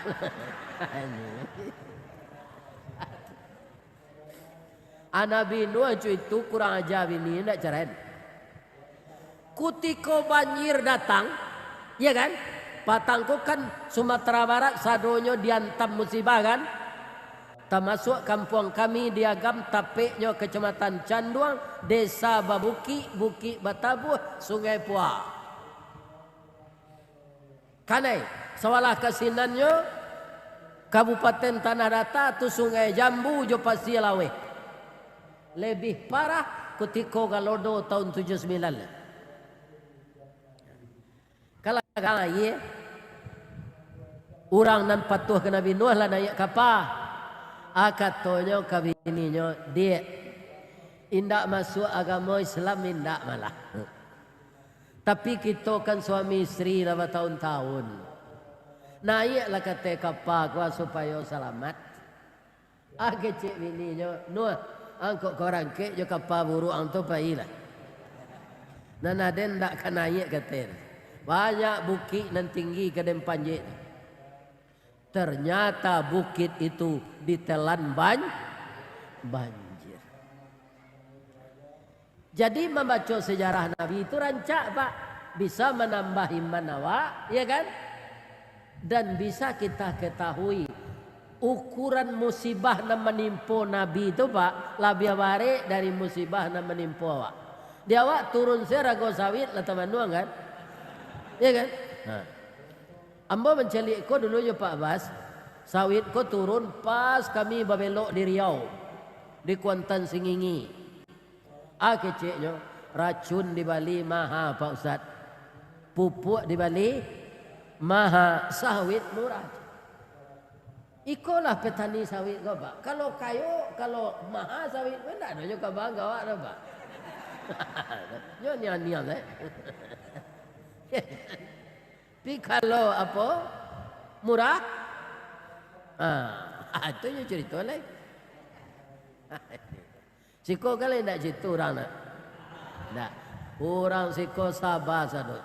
Ah, Nabi Nuh cuitu kurang aja bini, ndak cerai. Kutiko banjir datang, iya kan? Patang ko kan Sumatera Barat sadonyo diantam musibah kan? Tamasuak kampuang kami di Agam, tapeknyo Kecamatan Canduang, desa babukik, bukik batabuah, sungai Pua. Kanai, sawalah kasinannyo, Kabupaten Tanah Data tu Sungai Jambu jo Pasia Laweh. Lebih parah kutiko Galodo tahun tujuh sembilan lah. Kalah ka aia, urang nan patuah ka Nabi Nuh lah naiak kapa. Ah, katonyo ka bininyo, "Diak, indak masuak agamo Islam, indak malah. Tapi kito kan suami isteri lah batahun-tahun. Naiaklah ka ateh kapa ko supayo salamat." Ah, kecek bininyo, "Nuh, angkok ka barangkek jo kapa buruak ang tu pailah. Nan aden ndak ka naiak ka ateh tu. Banyak bukik nan tinggi ka den panjek tu." Ternyata bukit itu ditelan ban-, banjir. Jadi, mambaco sejarah Nabi itu rancak, Pak. Bisa manambah iman awak, ya kan? Dan bisa kita ketahui ukuran musibah nan manimpo Nabi tu, Pak, labiah barek dari musibah nan manimpo awak. Di awak turun se rago sawit lah tamanuang, kan? Ya kan? Nah. Ambo mancaliak ko dulu jo Pak Bas, sawit ko turun pas kami babelok di Riau, di Kuantan Singingi. Ah, keceknyo, racun dibali maha, Pak Ustaz. Pupuak dibali maha, sawit murah. Ikolah petani sawit ko, Pak. Kalau kayo, kalau maha sawit ko, ndak ado nyo ka bangga awak tu, Pak. Nyo nian-nian, eh. Tapi kalau apo? Murah? Ah, itu nyo carito lai. Siko kali ndak citu urang nak? Ndak. Urang siko saba sadonyo.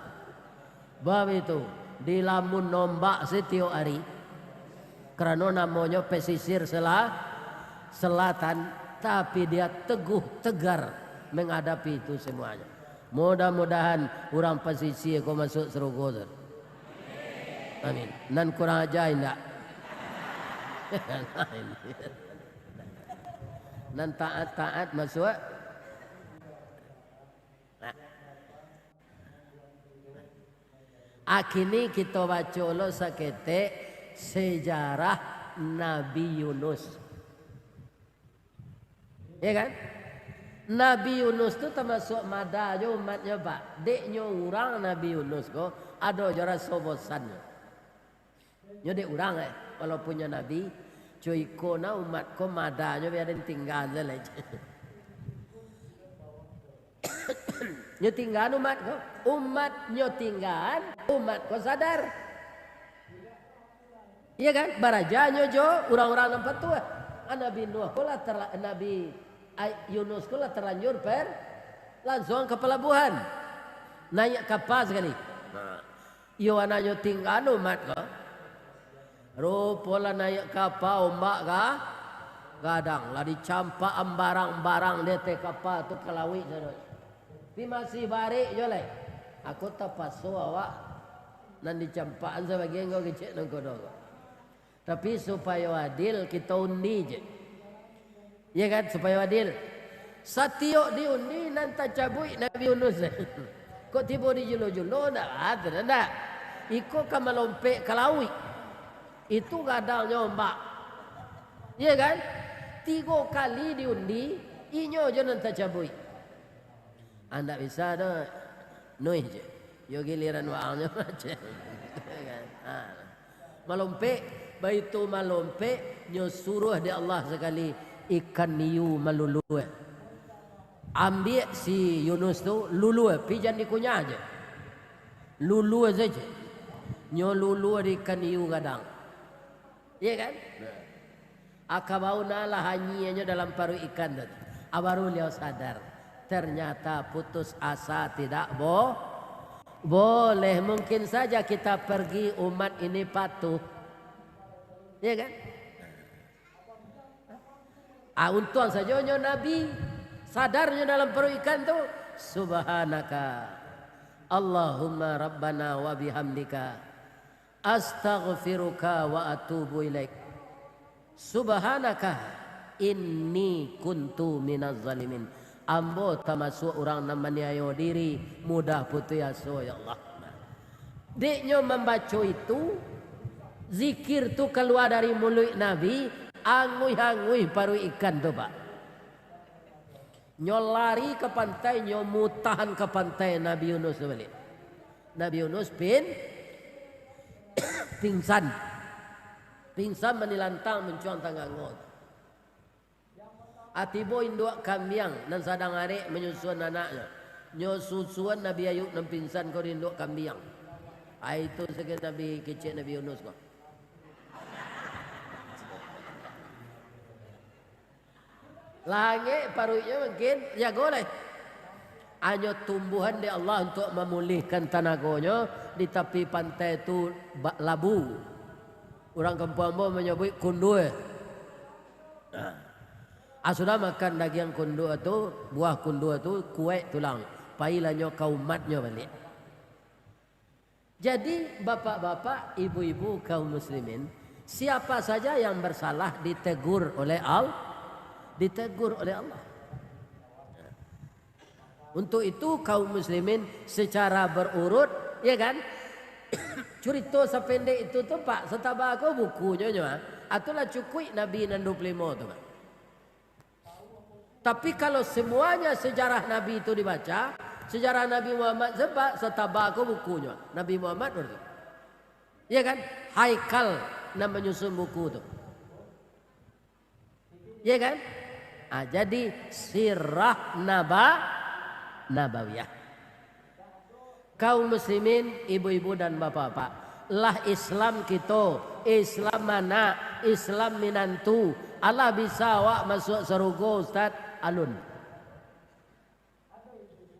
Bab itu, dilamun ombak satiok ari. Karano namonyo pesisir sela-, selatan, tapi dia teguh tegar menghadapi itu semuanya. Mudah-mudahan urang pasisia ko masuak sarugo tu. Amin. Nan kurang aja indak? Nan taat-taat masuak. Nah. Akini kito baco lo saketek sejarah Nabi Yunus. Ya kan? Nabi Yunus tu tamasuak mada jo umatnyo, Pak. Dek nyo urang Nabi Yunus ko ado jo raso bosannyo. Nyo dek urang, eh, walaupun nyo nabi, co iko nah umat ko madanyo biarin tingga se lai. Nyo tinggaan umat ko, umat nyo tinggaan, umat ko sadar. Iya kan? Barajanyo jo urang-urang nan patuah. Ah, Nabi Nuh ko lah tala-, Nabi, ai, Yunus ko lah talanjur per-, langsuang ka palabuahan. Naiak kapa sakali. Nah, iyo anaknyo tinggaan umat ko. Rupo lah naiak kapa, ombak ka gadang, lah dicampakan barang-barang di ateh kapa tu ka lauik sado. Tapi masih barek jo lai. Aku tapaso awak nan dicampakan sabagian ko kecek nangkodo ko. Tapi supayo adil, kito undi je. Iya kan, supayo adil. Satiok diundi nan tacabuik Nabi Yunus. Kok tibo dijulo-julo, ndak, ah, tu ndak. Iko ka malompek ka lauik. Itu gadangnyo ombak. Iya kan? Tigo kali diundi, inyo jo nan tacabuik. Ah, ndak bisa doh, Nuih je. Yo giliran waangnyo macam. Kan? Ah. Malompek, baitu malompek, nyo suruah dek Allah sakali ikan hiu malulua. Ambiak si Yunus tu lulua, pi jan dikunyah je. Lulua saja. Nyo lulua di ikan hiu gadang. Iya kan? Nah. Aka bau nah lah anyianyo dalam paruik ikan tu. Ah, baru liau sadar. Ternyata putus asa tidak bo-, boleh. Mungkin saja kita pergi, umat ini patuh. Iya kan? Ah, untuang sajo nyo Nabi, sadar nyo dalam paruik ikan tu, "Subhanaka, Allahumma Rabbana wa bihamdika, astaghfiruka wa atubu ilaik. Subhanaka, inni kuntu minaz zalimin." Ambo tamasuak urang nan maniayo diri, mudah putuih aso, ya Allah. Dek nyo mambaco itu, zikir tu kalua dari muluik Nabi, anguih-anguih paruik ikan tu, Pak. Nyo lari ka pantai, nyo mutahan ka pantai Nabi Yunus tu baliak. Nabi Yunus pin-, pingsan. Pingsan manilantang muncuang tanganngo. Ah, tibo induak kambiang nan sadang arek manyusuan anaknyo. Nyo susuan Nabi Ayub nan pingsan ko di induak kambiang. Ah, itu sajo Nabi kecek Nabi Yunus ko. Langik paruiknyo mungkin jago lai. Hanyo tumbuahan dek Allah untuak mamulihkan tanagonyo di tapi pantai tu ba-, labu. Urang kampuang ambo manyabuik kundua. Nah, ah, sudah makan dagiang kundua tu, buah kundua tu, kuaik tulang, pailah nyo ka umatnyo baliak. Jadi, bapak-bapak, ibu-ibu, kaum muslimin, siapa saja yang bersalah ditegur oleh Al-, ditegur oleh Allah. Untuk itu, kaum muslimin, secara berurut, ya kan? Curito sapendek itu tu, Pak, sataba ko bukunyo nyo, ah. Atulah cukuik Nabi nan dua puluh limo tu, Pak. Tapi kalau semuanya sejarah Nabi itu dibaca, sejarah Nabi Muhammad, sebab sataba ko bukunyo, Nabi Muhammad baru tu. Ya kan? Haikal nan manyusun buku tu. Ya kan? Ah, jadi sirah naba-, nabawiyah. Kaum muslimin, ibu-ibu dan bapak-bapak, lah Islam kito, Islam anak, Islam minantu, alah bisa awak masuak sarugo, Ustaz? Alun.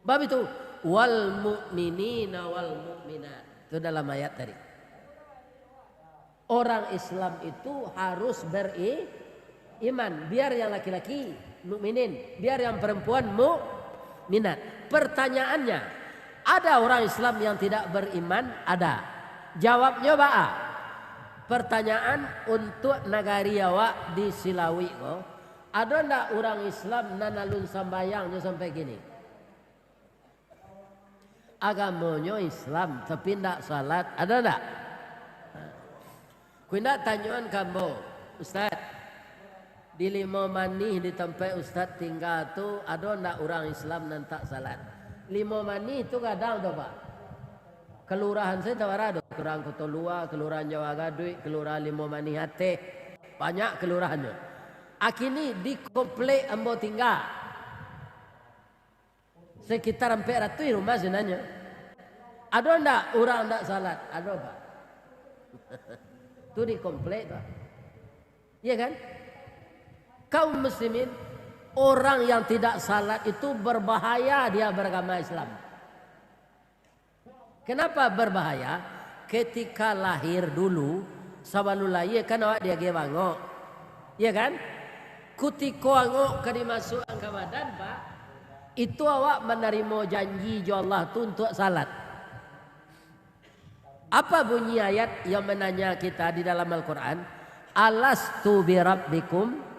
Bab itu, "Wal mu'minina wal mu'minat." Itu dalam ayat tadi. Orang Islam itu harus beriman, biar yang laki-laki mukminin, biar yang perempuan mukminat. Pertanyaannya, ada orang Islam yang tidak beriman? Ada. Jawabnyo baa? Pertanyaan untuk nagari awak di Silawik ko, ado ndak urang Islam nan alun sambayangnyo sampai kini? Agamonyo Islam, tapi ndak salat, ado ndak? Ku indak tanyoan ka ambo, "Ustaz, di Limo Manih di tampek Ustaz tingga tu, ado ndak urang Islam nan tak salat?" Limo Manih tu gadang tu, Pak. Kelurahan sajo tabara tu, Kelurahan Koto Lua, Kelurahan Jawa Gaduik, Kelurahan Limo Manih Ateh. Banyak kelurahannyo. Akini di komplek ambo tingga. Sekitar ampek ratuih rumah sebenarnyo. Ado ndak urang ndak salat? Ado, Pak. Tu di komplek, Pak. Iya kan? Kaum muslimin, orang yang tidak salat itu berbahaya dia beragama Islam. Kenapa berbahaya? Ketika lahir dulu, sabalun lahia kan awak diagiah bangok. Iya kan? Kutiko angok ka dimasuakan ka badan, Pak, itu awak manarimo janji jo Allah tu untuak salat. Apa bunyi ayat yang menanya kita di dalam Al-Quran? "Alastu birabbikum?"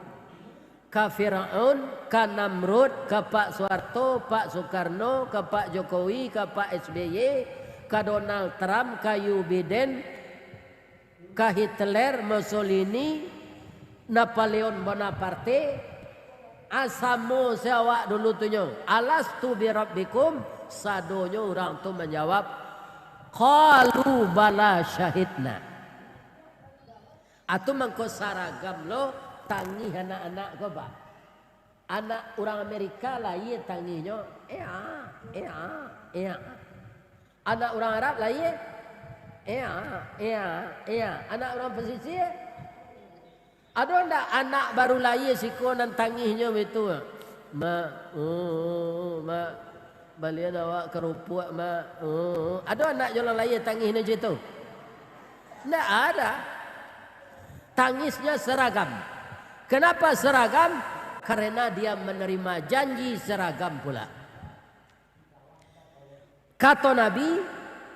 Ka Firaun, ka Namrud, ka Pak Soeharto, Pak Soekarno, ka Pak Jokowi, ka Pak S B Y, ka Donald Trump, ka Joe Biden, ka Hitler, Mussolini, Napoleon Bonaparte, ah, samo se awak dulu tu nyo. "Alastu birabbikum?" Sadonyo urang tu manjawab, "Qalu bala syahidna." Atu mangko saragam lo tangih anak-anak ko, Pak. Anak urang Amerika lahia tangihnyo, "Ea, ea, ea." Anak urang Arab lahia, "Ea, ea, ea." Anak urang pasisia, ado ndak anak baru lahia siko nan tangihnyo baitu? "Mak, uh, mak, balian awak karupuak, Mak, uh." Ado anak jo urang lahia tangihnyo cak itu? Ndak ada. Tangisnya seragam. Kenapa seragam? Karena dia menerima janji seragam pula. Kato Nabi,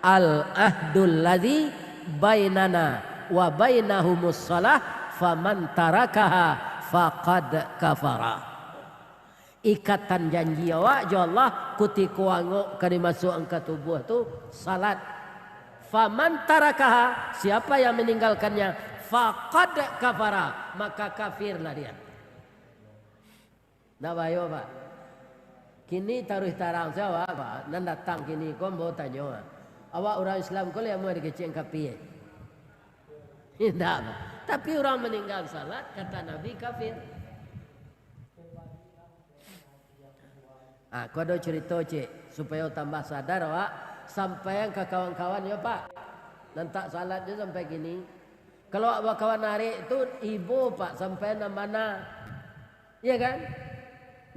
"Al-ahdul ladzi bainana wa bainahumus shalah, faman tarakaha faqad kafara." Ikatan janji awak jo Allah, kutiko angok ka dimasuakan ka tubuah tu, salat. "Faman tarakaha," siapa yang meninggalkannya, "faqad kafara," maka kafirlah dia. Ndak bayo, Pak. Kini taruih tarang sajo awak, Pak. Nan datang kini ko ambo tanyo, ah. Awak urang Islam ko lai amuah dikecekan kapia? Indak, Pak. Tapi urang maninggal salat, kata Nabi, kafir. Ah, ko ado curito, cek, supayo tambah sadar awak, sampaian ka kawan-kawan, yo, Pak. Nan tak salat jo sampai kini. Kalau awak bakawan arek tu, ibo, Pak, sampaian nan bana. Iya kan?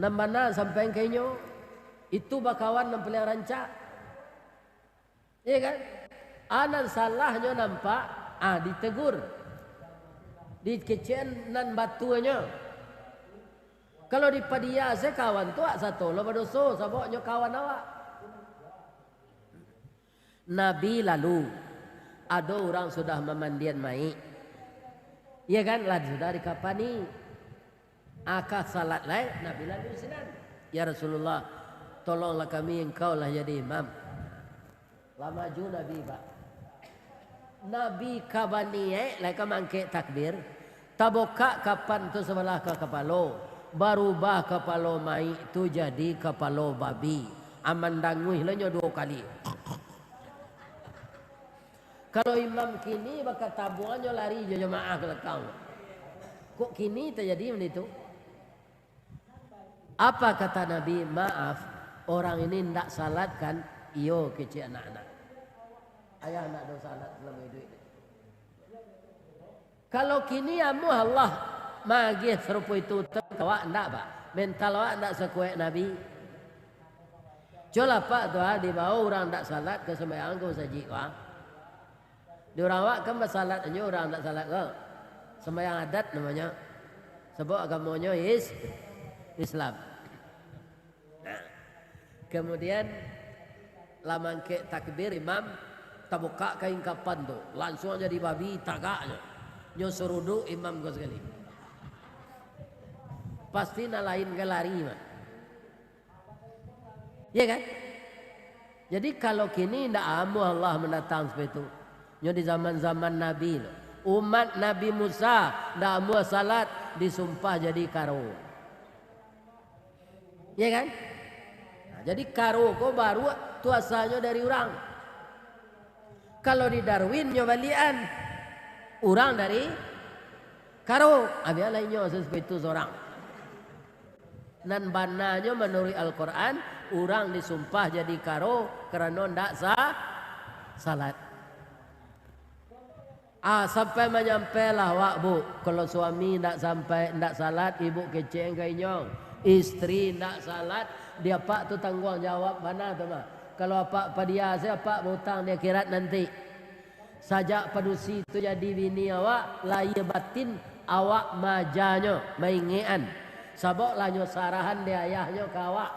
Nan bana sampaian ka inyo. Itu bakawan nan paliang rancak. Iya kan? Ah, nan salahnyo nampak, ah, ditegur. Dikecekan nan batuanyo. Kalau dipadia se kawan tu, awak sato lo badoso, sabab nyo kawan awak. Nabi lalu, ado urang sudah mamandian mayik. Iya kan, lah sudah dikapani. Aka salat lai, Nabi lalu sinan. "Ya Rasulullah, tolonglah kami, engkau lah jadi imam." Lah maju Nabi, Pak. Nabi ka baniaik, lai ka mangkek takbir, tabukak kapan tu sabalah ka kapalo, barubah kapalo mayik tu jadi kapalo babi. Aman danguih lah nyo duo kali. Kalau imam kini bakatabuangnyo lari jo jamaah ka balakang. Kok kini tajadi bana itu? Apa kata Nabi? "Maaf, orang ini ndak salat kan?" "Iyo," kecek anak-anak. Ayah ndak ado salat salamo iduik. Kalau kini amuah Allah maagiah sarupo itu, utang ka awak ndak, Pak? Mental awak ndak sakuaik Nabi? Cubolah, Pak, tu, ah, dibawa urang ndak salat ka sumbayang ka masajik, Pak. Di urang awak kan basalat nyo, urang ndak salat ko. Sumbayang adat namonyo. Sabab agamonyo is-, Islam. Nah, kemudian lah mangkek takbir imam, tabukak kain kapan tu, lansuang jadi babi tagaknyo. Nyo suruduk imam ko sakali. Pasti nan lain ka lari mah. Iya kan? Jadi kalau kini ndak amuah Allah mandatang seperti itu. Nyo di zaman-zaman Nabi lo. Umat Nabi Musa ndak amuah salat, disumpah jadi karo. Iya kan? Nah, jadi karo ko baru tu asalnyo dari urang. Kalau di Darwin nyo baliakan, urang dari karo, abiah lai nyo seperti itu sorang. Nan bananyo manuruik Al-Quran, urang disumpah jadi karo karano ndak sa-, salat. Ah, sampai manyampailah awak, Bu. Kalau suami ndak sampai, ndak salat, ibu kecek ka inyo. Istri ndak salat, di apak tu tangguang jawab bana tu mah. Kalau apak padia se, apak bautang di akhirat nanti. Sajak padusi tu jadi bini awak, lahia batin awak maajanyo, maingekan. Sabab lah nyo sarahan dek ayahnyo ka awak.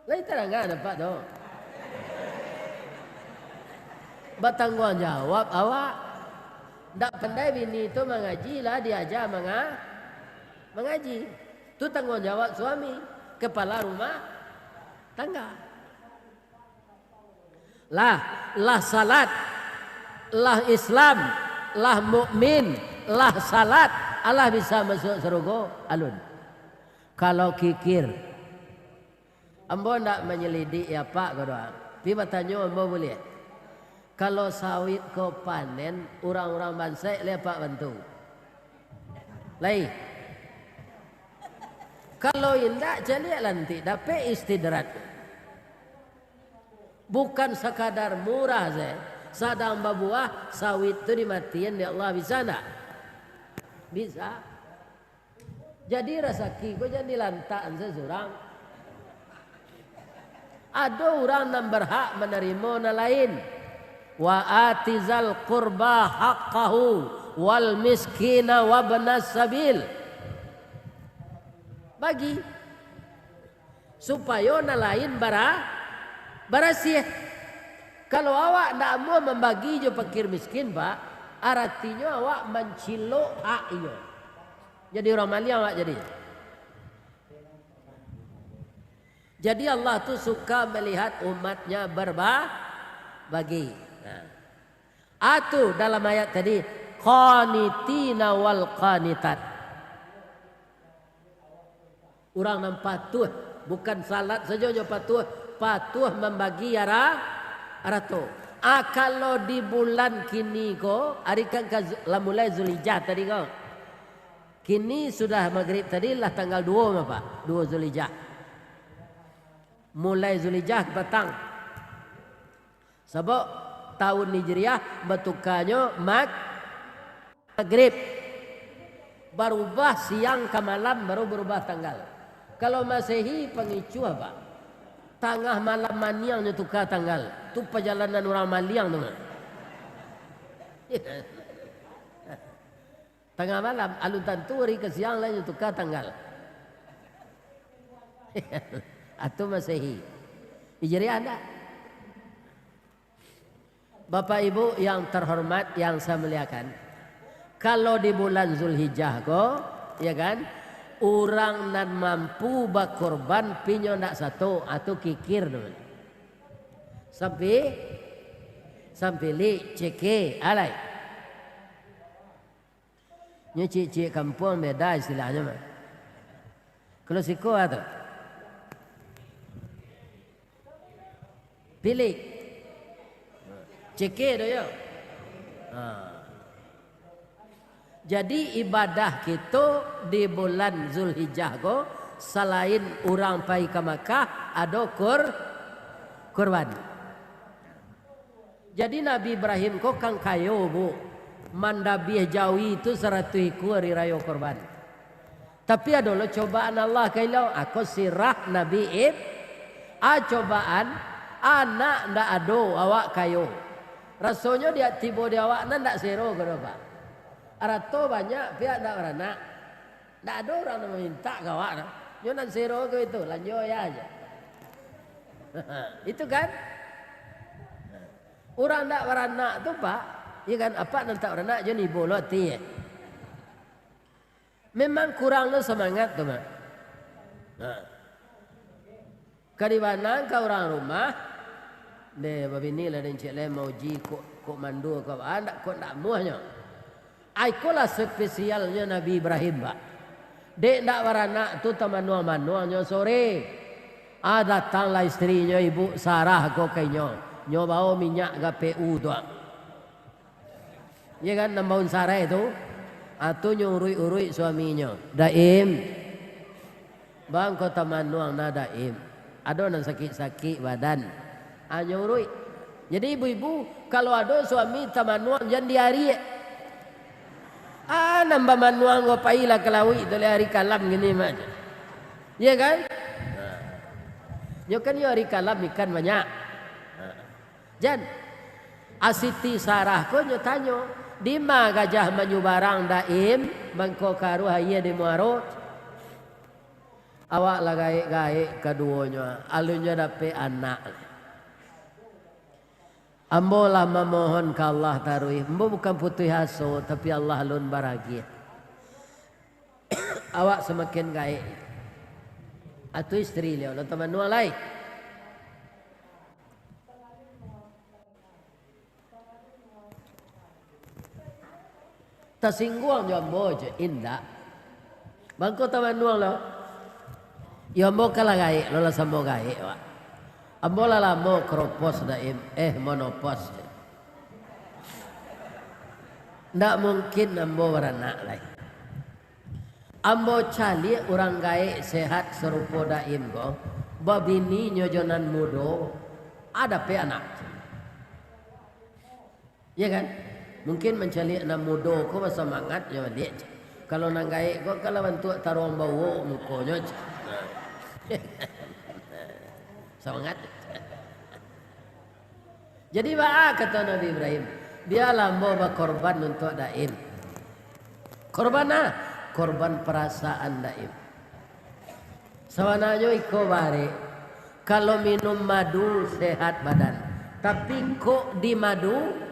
Lai tadanga dek apak tu. Batangguang jawab awak. Ndak pandai bini tu mangaji, lah diaja manga-, mangaji. Tu tangguang jawab suami, kepala rumah tangga. Lah, lah salat, lah Islam, lah mukmin, lah salat, alah bisa masuak sarugo, alun. Kalau kikir, ambo ndak manyalidik apak ko doh, pi batanyo ambo buliah. Kalau sawit ko panen, urang-urang bansaik lai apak bantu? Lai. Kalau indak, caliak lantik, dapek istidraj. Bukan sakadar murah se, sadang babuah, sawit tu dimatian dek Allah, bisa ndak? Bisa. Jadi rasaki ko jan dilantakan se surang. Ado urang nan barhak manarimo nan lain. "Wa atizal qurba haqqahu wal miskina wabnas sabil." Bagi. Supayo nan lain bara-, barasiah. Kalau awak ndak amuah mambagi jo pakir miskin, Pak, aratinyo awak mancilok hak inyo. Jadi urang maliang awak jadi. Jadi Allah tu suka malihat umatnya berbagi. Nah. Atu dalam ayat tadi, qanitina wal qanitat. Urang nan patuah, bukan salat sajo nyo patuah, patuah mambagi ara-, arato. Ah, kalau di bulan kini ko, ari kan ka Zu-, lah mulai Zulhijjah tadi ko. Kini sudah magrib tadi, lah tanggal duo mah, Pak, duo Zulhijjah. Mulai Zulhijjah patang. Sabab tahun Hijriah batukanyo mag-, magrib. Barubah siang ka malam, baru barubah tanggal. Kalau Masehi pangicuah, Pak. Tangah malam maniang nyo tuka tanggal. Tu pajalanan urang maliang tu mah. Tangah malam, alun tantu ari ka siang lah nyo tuka tanggal. Atau Masehi. Hijriah ndak? Bapak Ibu yang terhormat, yang saya muliakan, kalau di bulan Zulhijjah ko, ya kan, urang nan mampu bakorban pinyo ndak sato, atau kikir tu. Sampi-, sampilik, ceke, alai. Nyo ciek-ciek kampuang beda istilahnyo mah. Kalau siko tu. Pilik. Ceke tu yo. Ha. Jadi ibadah kito di bulan Zulhijjah ko, salain urang pai ka Makkah, ado kur-, kurban. Jadi Nabi Ibrahim ko kan kayo, Bu. Mandabiah jawi tu saratuih ikua ari rayo kurban. Tapi ado lo cobaan Allah ka ilo, ako sirah Nabi Ib-, a cobaan, anak ndak ado, awak kayo. Rasonyo diak tibo di awak nan ndak sero ko doh, Pak. Arato banyak, piak ndak baranak. Ndak ado urang nan mamintak ka awak tu. Nyo nan sero ko itu, lanjo ya aja. Itu kan? Urang ndak baranak tu, Pak, iya kan, apak nan tak baranak, jan ibo lo ati, eh. Memang kurang lo samangat tu, Mak. Nah. Ka dibanang ka urang rumah, deh, babini lah den cek lai mauji kok, kok mandua kok, ah, ndak, kok ndak amuahnyo. Ai, ikolah spesialnyo Nabi Ibrahim, Pak. Dek ndak baranak tu tamanuang-manuangnyo sore. Ah, datanglah istrinyo, Ibu Sarah ko ka inyo. Nyo bao minyak G P U tu, ah. Iya kan, nan baun sarai tu. Ah, tu nyo uruik-uruik suaminyo. Daim. Bang, ko tamanuang nah, Daim. Ado nan sakik-sakik badan. Ah, nyo uruik. Jadi ibu-ibu, kalau ado suami tamanuang, jan diariak. Ah, nan bamanuang ko pailah ka lauik tu, lai ari kalam kini mah. Iya kan? Nyo kan iyo ari kalam ikan banyak. Jan, a Siti Sarah ko nyo tanyo, "Dima gajah manyubarang, Daim, mangko karuah aia di muaro?" Awak lah gaek-gaek kaduonyo, alun nyo dapek anak. Ambo lah mamohon ka Allah taruih. Ambo bukan putuih aso, tapi Allah alun baragiah. Awak samakin gaek. Atu istri liau, lo tamanuang lai. Tasingguang jo ambo je, indak. Mangko tamanuang lo. Yo ambo ka lah gaek, lo lah samo gaek, wak. Ambo lah lamo kropos, Daim. Eh, monopos je. Ndak mungkin ambo baranak lai. Ambo caliak urang gaek sehat sarupo Daim ko, babininyo jo nan mudo, a dapek anak. Iya kan? Mungkin mancaliak nan mudo ko basamangat jo baliak. Kalau nan gaek ko, kalau bantuak taruang bauok mukonyo. Samangat. Jadi, baa kato Nabi Ibrahim, "Bialah ambo bakorban untuak Daim." Korban a? Korban parasaan Daim. Sabananyo iko barek, kalau minum madu sehat badan, tapi kok di madu,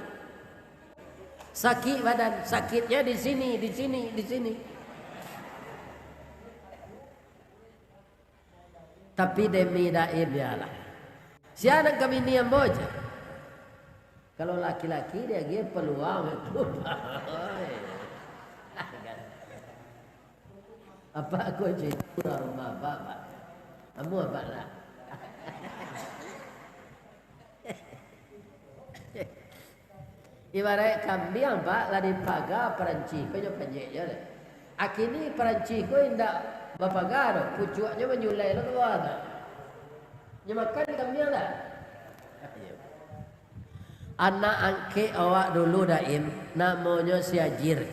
sakik badan, sakiknyo di sini, di sini, di sini. Tapi demi Daim, bialah. Sia nan ka bini ambo, cek. Kalau laki-laki diagiah paluang itu. Apak ko cek itu lah rumah apak, Pak. Amuah apak lah. Ibaraik kambiang, Pak, lah dipaga paranci ko jo panjeknyo tu. Akini paranci ko indak bapaga doh, pucuaknyo manyulai lo ka bawah tu. Nyo makan kambiang dak? Anak angkek awak dulu, Daim, namonyo si Ajir.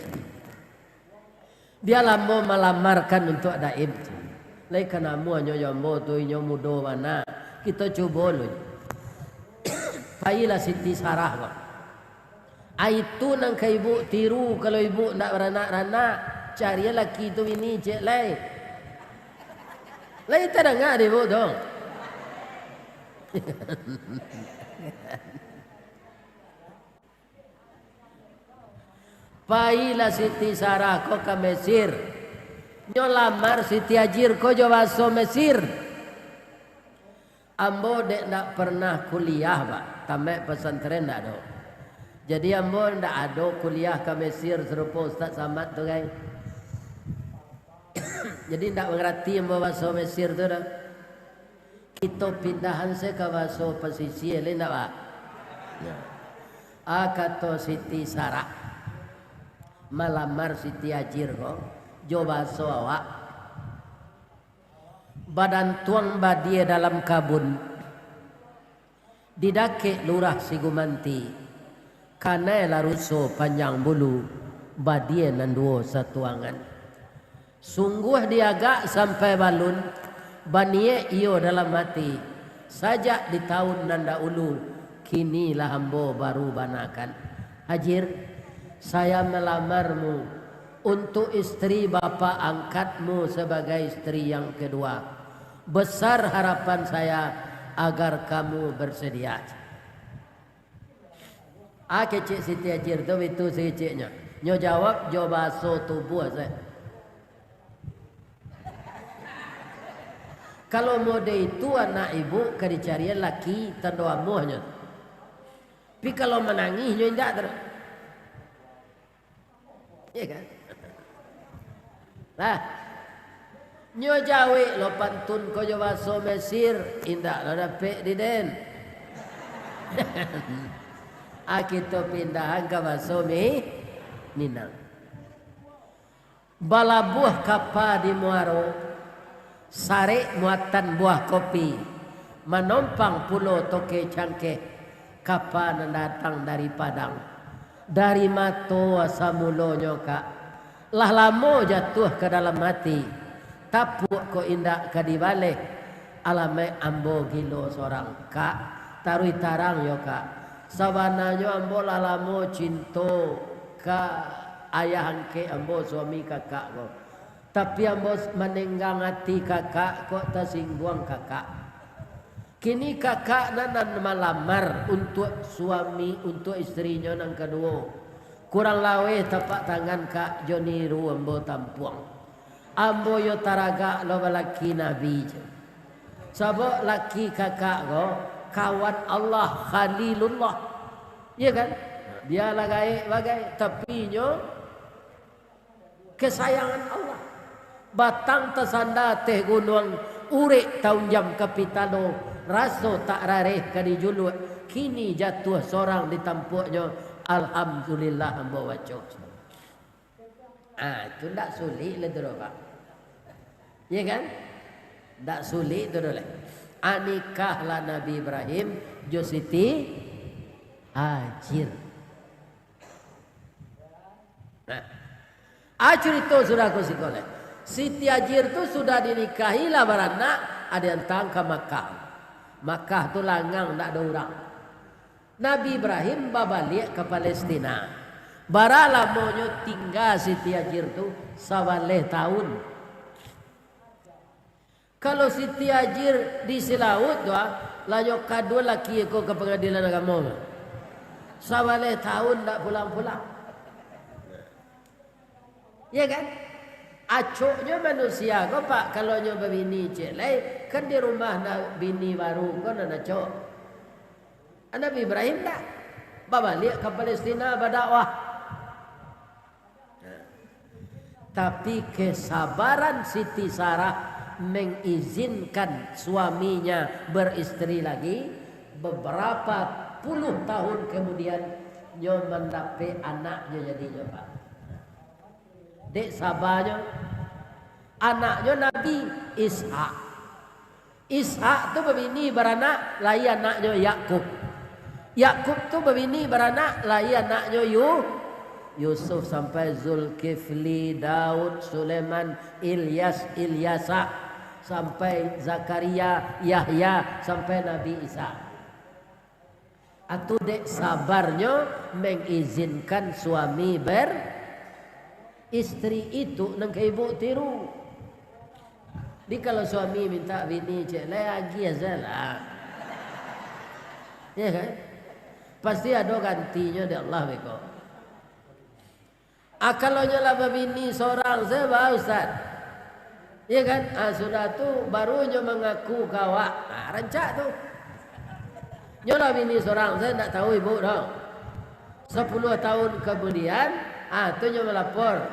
Bialah ambo malamarkan untuak Daim. Lai ka namuahnyo jo ambo tu, inyo mudo bana. Kito cubo lu. Pailah Siti Sarah ko. Ai tu nan ka ibu tiru, kalau ibu ndak baranak-ranak, cari laki tu bini ciek lai. Lai tadanga dek ibu tu? Pailah Siti Sarah ko ka Mesir. Nyo lamar Siti Hajir ko jo bahaso Mesir. Ambo dek ndak pernah kuliah, Pak. Tamaik pesantren ndak ado. Jadi ambo ndak ado kuliah ka Mesir sarupo Ustaz Samad tu, gai. Jadi ndak mangarati ambo bahaso Mesir tu doh. Kito pindahan se ka bahaso pasisia, lai ndak, Pak? Nah. A, kato Siti Sarah malamar Siti Hajir ko, jo bahaso awak. Badantuang badia dalam kabun, di dakek lurah Sigumanti, kanai laruso panjang bulu, badia nan duo satuangan. Sungguah diagak sampai balun, baniek iyo dalam ati, sajak di taun nan daulu, kini lah ambo baru banakan. Hajir, saya melamarmu untuk istri bapak angkatmu sebagai istri yang kedua. Besar harapan saya agar kamu bersedia. A, kecek Siti Hajir tu bitu sakeceknyo. Nyo jawab jo bahaso tubuah se. Kalau mode itu anak ibu ka dicarian laki tando amuahnyo. Tapi kalau manangih nyo indak tu. Iya kan? Lah, nyo jawek lo pantun ko jo bahaso Mesir, indak lo dapek di den. A, kito pindahan ka bahaso Mi-, Minang. Balabuah kapa di muaro, sarek muatan buah kopi, manompang pulo toke cangkeh, kapa nan datang dari Padang. Dari mato asa mulonyo, Kak, lah lamo jatuah ka dalam ati, tapuak kok indak ka dibaleh, alamaik ambo gilo sorang, Kak, taruih tarang yo, Kak, sabananyo ambo lah lamo cinto ka ayah angkek ambo, suami kakak ko. Tapi ambo s-, manenggang ati kakak, kok tasingguang kakak. Kini kakak nan, nan malamar untuak suami, untuak istrinyo nan kaduo. Kurang laweh tapak tangan kak jo niru ambo tampuang. Ambo yo taragak lo balaki Nabi jo. Sabab laki kakak ko kawan Allah, Khalilullah. Iya kan? Bialah gaek bagai, tapi inyo kesayangan Allah. Batang tasanda ateh gunuang, urek taunjam ka pitalo, raso tak rareh ka dijuluak, kini jatuah sorang di tampuaknyo, alhamdulillah ambo baco. Ah, itu ndak sulik lah tu doh, Pak. Iya kan? Ndak sulik tu doh, leh. Ah, nikahlah Nabi Ibrahim jo Siti Hajir. Nah, ah, curito sudah ko siko leh. Siti Hajir tu sudah dinikahi lah baranak, ah, diantaan ka Makkah. Makkah tu langang, ndak ado urang. Nabi Ibrahim babaliak ka Palestina. Bara lamonyo tingga Siti Hajir tu? Sabaleh taun. Kalau Siti Hajir di Silaut tu, ah, lah nyo kaduan laki ko ka Pangadilan Agamo. Sabaleh taun ndak pulang-pulang. Ya kan? Acoknyo manusia ko, Pak, kalau nyo babini ciek lai, kan di rumah na-, bini baru ko nan acok. Nabi Ibrahim ndak. Babaliak ka Palestina badakwah. Tapi kesabaran Siti Sarah mengizinkan suaminya beristri lagi, beberapa puluh tahun kemudian nyo mandapek anaknyo jadinyo, Pak. Dek sabanyo, anaknyo Nabi Ishak. Ishak tu babini baranak, lahia anaknyo Yakub. Yakub tu babini baranak, lahia anaknyo Yu-, Yusuf, sampai Zulkifli, Daud, Sulaiman, Ilyas, Ilyasa, sampai Zakaria, Yahya, sampai Nabi Isa. Atu dek sabarnyo mengizinkan suami ber-, istri itu nan ka ibu tiru. Di kalau suami minta bini ciek lai, agiah sajolah. Ya kan? Pasti ado gantinyo dek Allah beko. Ah, kalau nyo lah babini sorang sajo, ba, Ustaz. Iya kan? Ah, sudah tu, baru nyo mangaku ka awak. Ah, rancak tu. Nyo lah bini sorang sajo, ndak tahu ibu doh. Sapuluah tahun kamudian, ah, tu nyo malapor.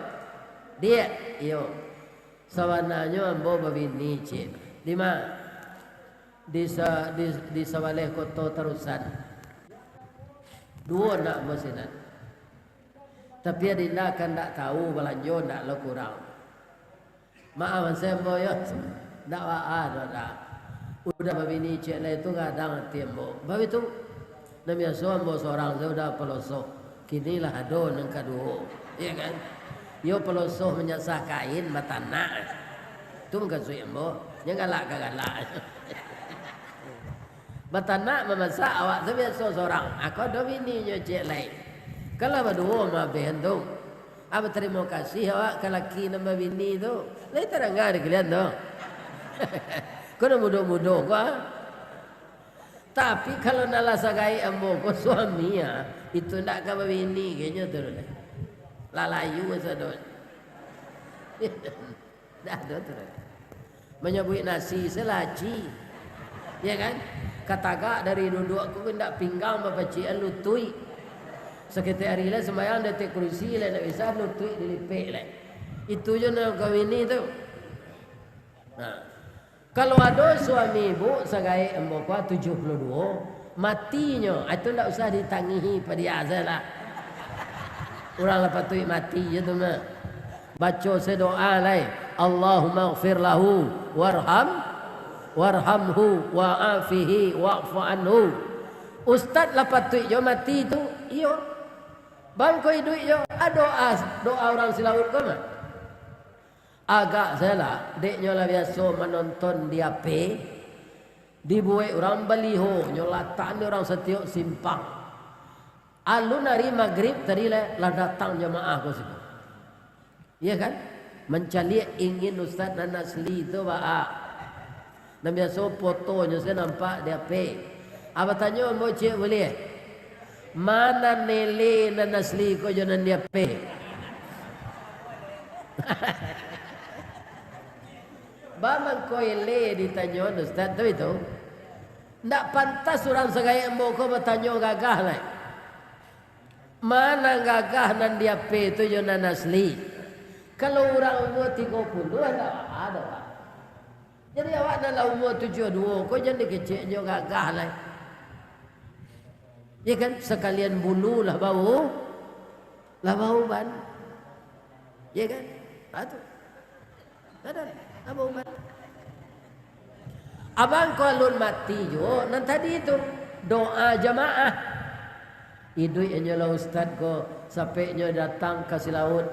"Diak, iyo. Sabananyo ambo babini, ciek." "Di ma?" "Di sa-, di, di sabaleh koto tarusan. Duo anak ambo sinan. Tapi adinda kan ndak tahu, balanjo ndak lo kurang." "Maaf, Mas, ambo yo. Ndak baa doh, ndak. Udah babini ciek lai tu gadang ati ambo." Baitu. Nan biaso ambo sorang sajo udah palosoh. Kini lah ado nan kaduo. Iya kan? Iyo palosoh manyasah kain, batanak. Tu mukasuik ambo. Jan galak ka galak. Batanak mamasak, awak tu biaso sorang. Ako ado bininyo ciek lai. Kalau baduo mah abih tu. Ah, batarimo kasih awak ka laki nan babini tu. Lai tadanga di kalian tu. Ko nan mudo-mudo ko, ah. Tapi kalau nan lah sagaek ambo ko suami, ah, itu ndak ka babini kayaknyo tu. Lah layu sado. Ndak ado tu. Manyabuik nasi se laci. Ya kan? Katagak dari duduak ko indak pinggang bapacikan lutuik. Saketek ari lah sumbayang di ateh kurusi lah indak bisa lutuik dilipek lah. Itu jo nan kawini tu. Nah. Kalau ado suami ibu sagaek ambo ko tujuah puluah duo, matinyo, ah, itu ndak usah ditangihi padiah sajolah. Urang lah patuik mati je tu mah. Baco se doa lai, "Allahummaghfir lahu warham, warhamhu wa'afihi wa'fu anhu." Ustad lah patuik jo mati tu, iyo. Bangko iduik jo, ah, doa, doa urang Silaut ko mah. Agak sajolah, dek nyo lah biaso manonton di H P, dibuek urang baliho, nyo latak ni urang satiok simpang. Alun ari magrib tadi lah, lah datang jamaah ko siko. Iya kan? Mancaliak ingin Ustaz nan asli tu baa. Nan biaso fotonyo se nampak di H P. Ah, batanyo ambo ciek buliah. Ma nan nilai nan asli ko jo nan di H P? Ba mangko eleh ditanyo Ustaz tu itu. Ndak pantas urang sagaek ambo ko batanyo gagah lai. Ma nan gagah nan di H P tu jo nan asli? Kalau urang umua tigo puluah, ndak ado, Pak. Jadi awak nan lah umua tujuah duo ko jan dikecek jo gagah lai. Ya kan? Sakalian bulu lah bau, lah bau ban. Ya kan? Ha, tu. Ada, apa ubat? Abang ko alun mati juo, nan tadi tu, doa jamaah. Iduik inyo lah ustad ko, sapeknyo datang ka Silaut.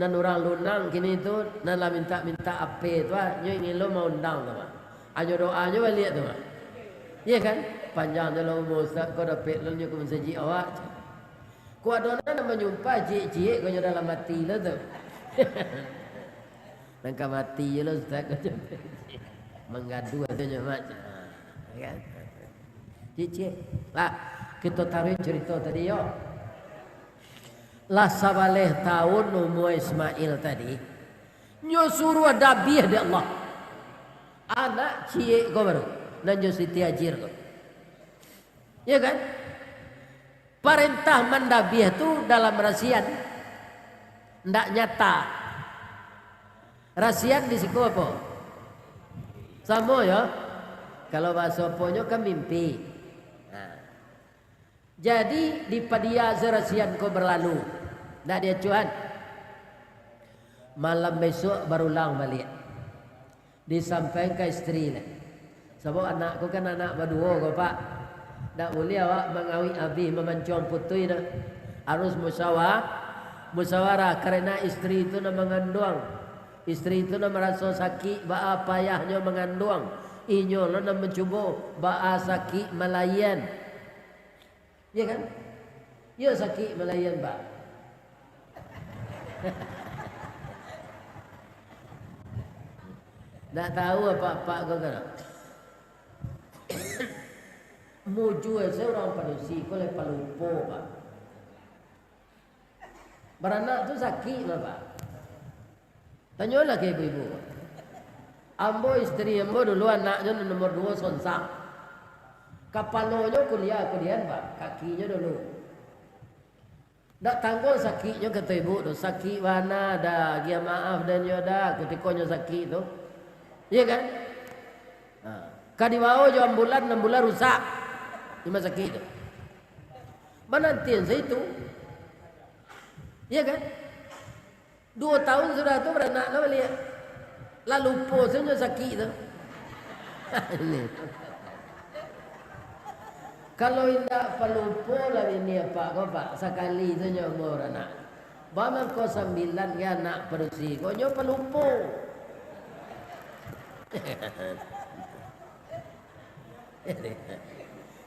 Nan urang lunang kini tu, nan lah mintak-mintak H P tu, ah, nyo ingin lo maundang tu, ah. Anyo doanyo baliak tu, ah. Iya kan? Panjang tu lah umua ustad ko, dapek lo nyo ka masajik awak. Ko ado nan manyumpah ciek-ciek ko nyo dalam ati lo tu. Nan ka mati je lo, Ustaz, ko. Manggaduah tu nyo, Mat. Ha, kan? Ciek-ciek. Lah, kito taruih carito tadi, yo. Lah sabaleh taun umua Ismail tadi, nyo suruah dabiah dek Allah. Anak ciek ko baru, nan jo Siti Hajir ko. Ya kan? Parentah mandabiah tu dalam rasian, ndak nyata. Rasian di siko apo? Samo yo. Kalau bahaso aponyo kan mimpi. Nah. Jadi, dipadia se rasian ko berlalu. Ndak diacuahan. Malam besok barulang baliak. Disampaian ka istri lah. Sabab anak ko kan anak baduo ko, Pak. Ndak buliah awak mangawik abih mamancuang putuih tu. Harus musyawa-, musyawarah, karena istri tu nan manganduang. Istri tu nan maraso sakik, baa payahnyo manganduang. Inyo lo nan mancubo, baa sakik malayan. Iya kan? Iyo sakik malayan, Pak. Ndak tahu apak-apak ko kan? Mujua se urang padusi ko lai palupo, Pak. Baranak tu sakik mah, Pak. Tanyolah ka ibu-ibu. Ambo, isteri ambo dulu anaknyo nan nomor duo sonsak. Kapalonyo kuliah kudian, Pak, kakinyo dulu. Ndak tangguang sakiknyo, kato ibu tu, sakik bana dah, agiah maaf dah nyo dah, kutiko nyo sakik tu. Iya kan? Ha. Ka dibawo jo ambulan, ambulan rusak. Di rumah sakik tu. Manantian saitu. Iya kan? Duo tahun sudah tu baranak lah baliak. Lah lupo sajo sakik tu. Kalau indak palupo lah bini apak ko, Pak, sakali sajo ambo baranak. Ba mangko sambilan ka anak padusi ko, nyo palupo.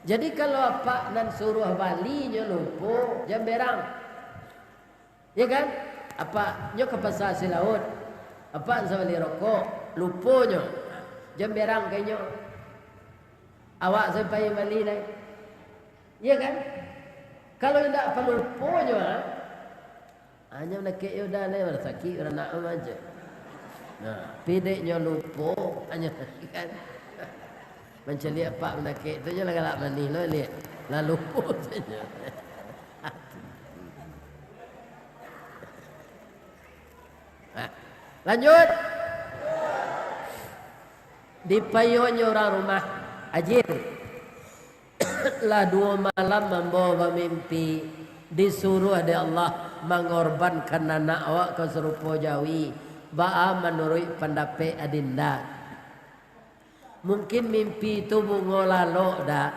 Jadi kalau apak nan suruah bali nyo lupo, jan berang. Ya kan? Apak nyo ka pasa Silaut. Apak sabali rokok, lupo nyo. Jan berang ka inyo. Awak sampai bali lai. Ya kan? Kalau indak palupo nyo, ha? Hanyo manakek yo dah lai, sakik baranak mah aja. Nah, pideknyo lupo, hanyo kan. Mancaliak apak manakek tu nyo lah galak manih lo liak. Lah lupo tu nyo. Nah, lanjut. Dipayuanyo urang rumah, Ajin. Lah duo malam ambo bamimpi, disuruah dek Allah mangorbankan anak awak ka sarupo jawi. Baa manuruik pandapek Adinda? Mungkin mimpi tu bungo lalok dak?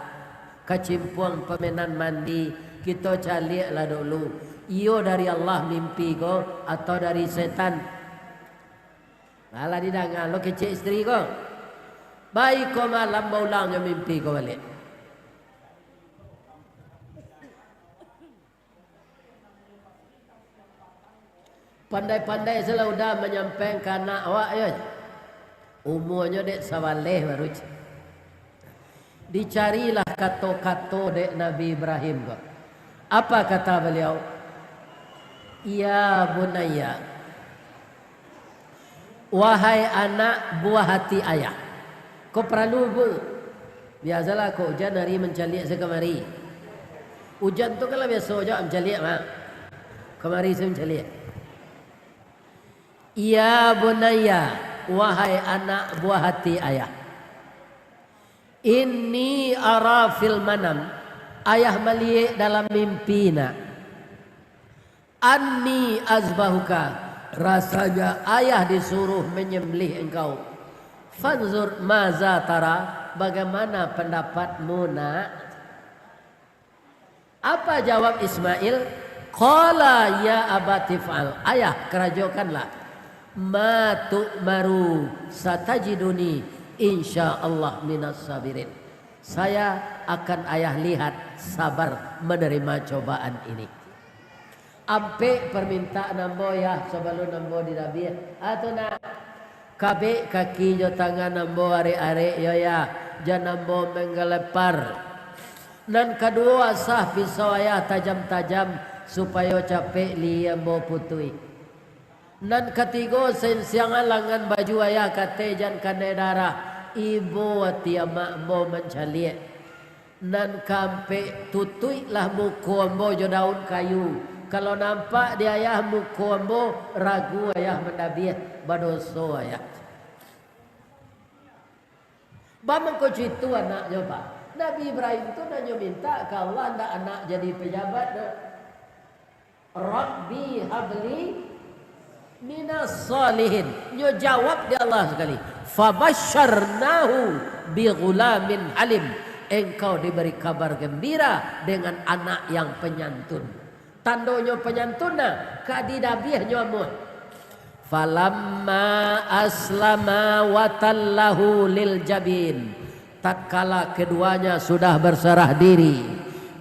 Kacimpuang pamenan mandi, kito caliaklah dulu. Iyo dari Allah mimpi ko, atau dari setan? Alah didanga lo kecek isteri ko. Baiko malam baulangnyo mimpi ko baliak. Pandai-pandai salah udah manyampaikan ka anak awak yo. Umuanyo dek sabaleh baru. Dicarilah kato-kato dek Nabi Ibrahim ko. Apa kata baliau? Ya bunayya, wahai anak buah hati ayah. Ko paralu bu. Biasalah ko ujan hari mancaliak se kamari. Ujan tu kan lah biaso jo mancaliak mah. Kamari se mancaliak. Ya bunayya, wahai anak buah hati ayah. Inni ara fil manam, ayah maliek dalam mimpi nak. Anni azbahuka, rasanya ayah disuruh menyembelih engkau. Fanzur maza tara, bagaimana pendapatmu nak? Apa jawab Ismail? Qala ya abati fa'al. Ayah, karajokanlah. Ma tu'maru satajiduni insyaallah minas sabirin. Saya akan ayah lihat sabar menerima cobaan ini. Ampek permintaan ambo ya, sabalun ambo didabiah. Atu nak. Kabek kaki jo tangan ambo arek-arek yo ya, jan ambo manggalepar. Nan kaduo asah pisau ayah tajam-tajam, supayo capek lihia ambo putuih. Nan katigo sensiangan langan baju ayah kateh jan kanai darah, ibo ati amak ambo mancaliak. Nan kaampek, tutuiklah muko ambo jo daun kayu. Kalau nampak di ayah muko ambo, ragu ayah mandabiah, badoso ayah. Bamangko cuitu anaknyo, Pak. Nabi Ibrahim tu nanyo minta ka Allah ndak anak jadi pejabat doh. Rabbi habli minas salihin. Nyo jawab di Allah sakali. Fabasyarnahu bi ghulamin halim. Engkau diberi kabar gembira dengan anak yang penyantun. Tandonyo penyantun nah, ka didabiah nyo amuah. Falamma aslama watallahu lil jabin. Tatkala keduanya sudah berserah diri,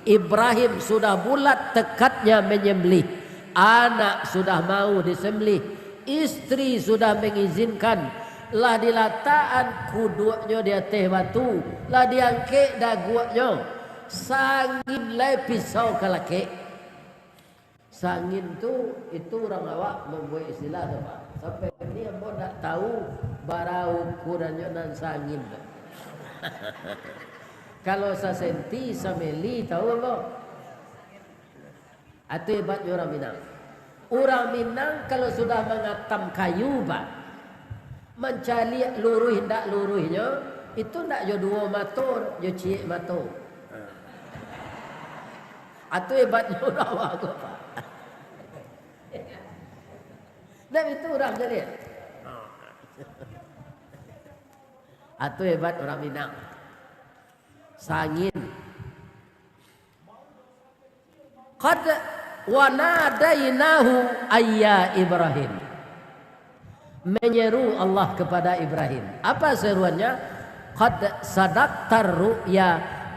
Ibrahim sudah bulat tekadnya menyembelih. Anak sudah mau disembelih. Istri sudah mengizinkan. Lah dilatakan kuduaknyo di ateh batu. Lah diangkek daguaknyo. Sangin lai pisau ka lakek. Sangin tu, itu urang awak mambuek istilah tu, Pak. Sampai kini ambo ndak tahu bara ukurannyo nan sangin tu. Kalau sasenti, sameli, tahu ambo? Itu hebatnyo urang Minang. Urang Minang kalau sudah mangatam kayu, Pak, mancaliak luruih ndak luruihnyo, itu ndak jo duo mato, jo ciek mato. Itu hebatnyo urang awak ko, Pak. Ndak itu urang jadi. Itu hebat urang Minang. Sangin. Qad wa nadainahu ayya Ibrahim. Menyeru Allah kepada Ibrahim. Apa seruannya? Qad sadaqtar ru'ya,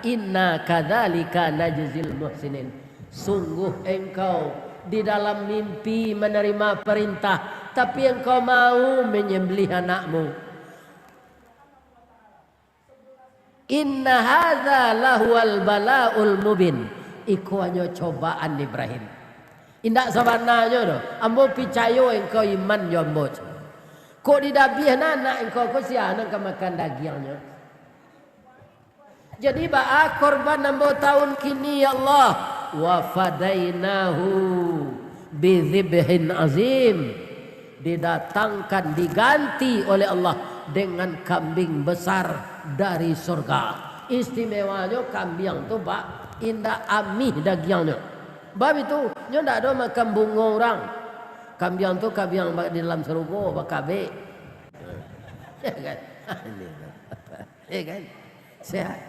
inna kadzalika najzil muhsinin. Sungguh engkau di dalam mimpi menerima perintah, tapi engkau mau menyembelih anakmu. Inna hadza lahuwal bala'ul mubin. Iko hanyo cobaan Ibrahim. Indak sabananyo doh. Ambo picayo engkau iman jo ambo. Kok didabiah anak engkau ko, sia nan ka makan dagiangnyo? Jadi baa korban ambo taun kini, ya Allah? Wa fadainahu bidzibhin azim. Didatangkan, diganti oleh Allah dengan kambing besar dari surga. Istimewanyo kambiang tu, Pak, indak amih dagiangnyo. Bab itu, nyo ndak ado makan bungo urang. Kambiang tu kambiang ba-, di dalam sarugo, bakabek. Ya kan? Ya kan? Sehat.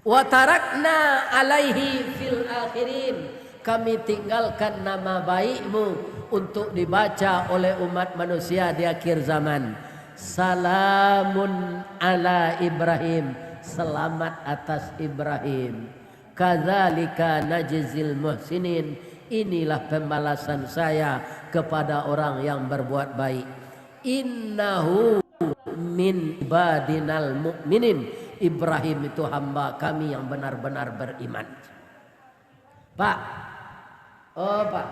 Wa tarakna alaihi fil akhirin. Kami tinggalkan nama baikmu untuk dibaca oleh umat manusia di akhir zaman. Salamun ala Ibrahim. Selamat atas Ibrahim. Kadzalika najzil muhsinin. Inilah pembalasan saya kepada orang yang berbuat baik. Innahu min ibadinal mu'minin. Ibrahim itu hamba kami yang benar-benar beriman. Pak, oh Pak,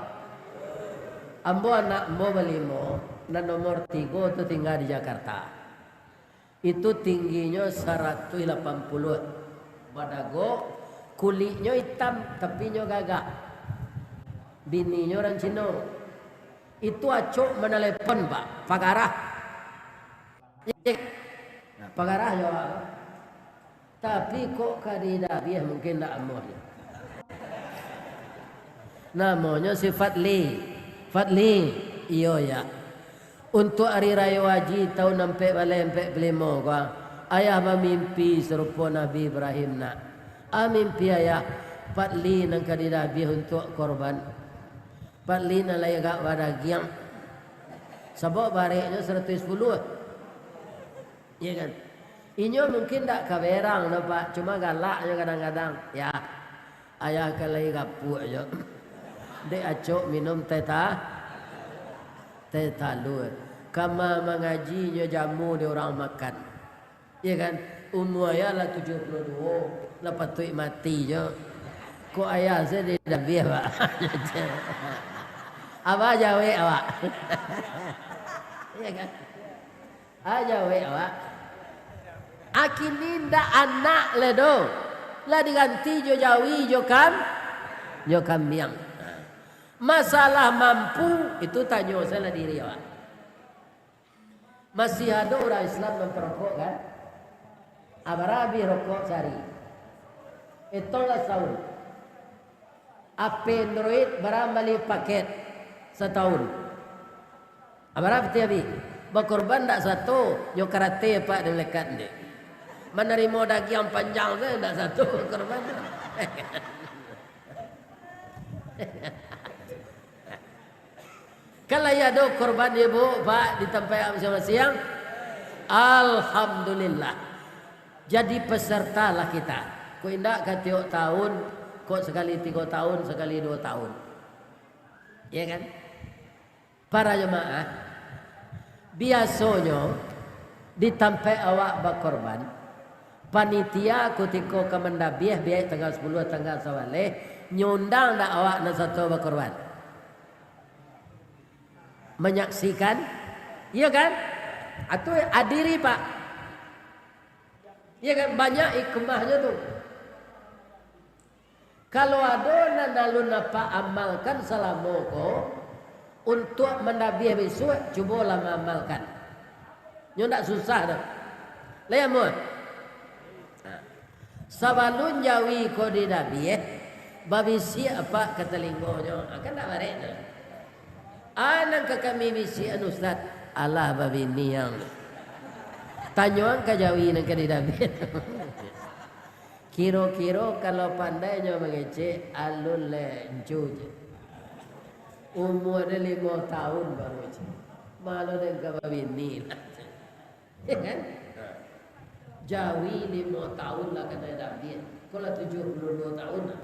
ambo anak ambo balimo, nan nomor tigo tu tingga di Jakarta. Itu tingginyo saratuih lapan puluah, badago, kuliknyo itam, tapi nyo gagah. Bininyo urang Cino. Itu acok manalepon, Pak, pagarah. Pagarah jo awak. Tapi kok ka didabiah, mungkin ndak amuah nyo. Namonyo si Fadli. Fadli, iyo ya. Untuak Ari Rayo Haji taun ampek baleh ampek puluah limo ko, ayah bamimpi sarupo Nabi Ibrahim nak. A mimpi ayah, Fadli nan ka didabiah untuak korban. Fadli nan lai agak badagiang. Sabab bareknyo saratuih sapuluah. Iya kan? Inyo mungkin ndak ka berang doh, Pak, cuma galaknyo kadang-kadang. Ya, ayah kan lai gapuak jo. Dek acok minum teh ta-, teh talua. Kama mangaji inyo jamu di urang makan. Iya kan? Umua ayah lah tujuah puluah duo, lah patuik mati jo. Kok ayah se didabiah, Pak? Abah jawek awak. Iya kan? Ah, jawek awak. A kini ndak anak lai doh. Lah diganti jo jawi, jo kam-, jo kambiang. Masalah mampu, itu tanyo salah diri awak. Masih ado urang Islam nan parokok, kan? A bara abih rokok sahari? Etonglah sataun. H P Android bara bali paket sataun? A bara piti abih? Bakorban ndak sato, nyo karate apak di malekat nde. Manarimo dagiang panjang sajo ndak sato bakorban. Kan lai ado korban ibu, Pak, di tampek masing-masing? Alhamdulillah. Jadi pesertalah kita. Kok indak ka tiok tahun, kok sakali tigo tahun, sakali duo tahun. Iya kan? Para jamaah, biasonyo di tampek awak bakorban, panitia kutiko ka mandabiah, biaik tanggal sapuluah, tanggal sabaleh, nyo undang ndak awak nan sato bakorban? Manyaksikan? Iya kan? Atu adiri, Pak. Iya kan? Banyak hikmahnyo tu. Kalau ado nan alun apak amalkan salamo ko, untuak mandabiah bisuak, cubolah maamalkan. Nyo ndak susah doh. Lai amuah? Nah. Sabalun jawi ko didabiah, babisiak apak ka talingonyo. Ah, kan ndak barek tu. Ah, nan ka kami bisiakan, Ustaz? Alah babini ang. Tanyoan ka jawi nan ka didabiah. Kiro-kiro kalau pandai nyo mangecek, alun lai incu je. Umua dia limo tahun baru je. Malu dia ka babini lah. Ya kan? Jawi limo tahun lah kanai dabiah. Ko lah tujuah puluah duo tahun lah.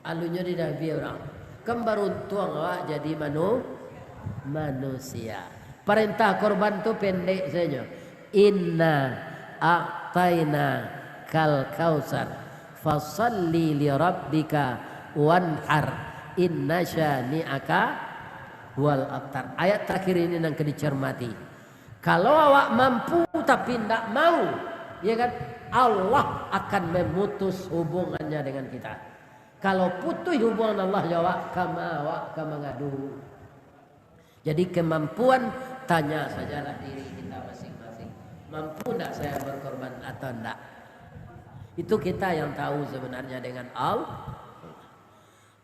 Alunnyo didabiah urang. Kan baruntuang awak jadi manu-, manusia. Parentah korban tu pendek sajo. Inna a'taina kal kausar. Fasalli li rabbika wanhar. Inna syani'aka huwal abtar. Ayat terakhir ini nan ka dicermati. Kalau awak mampu tapi ndak mau, ya kan, Allah akan memutus hubungannya dengan kita. Kalau putus hubungan Allah jo awak, kama awak ka mangadu. Jadi kemampuan, tanya sajalah diri kita masing-masing. Mampu ndak saya berkorban atau ndak? Itu kita yang tahu sebenarnya dengan Allah.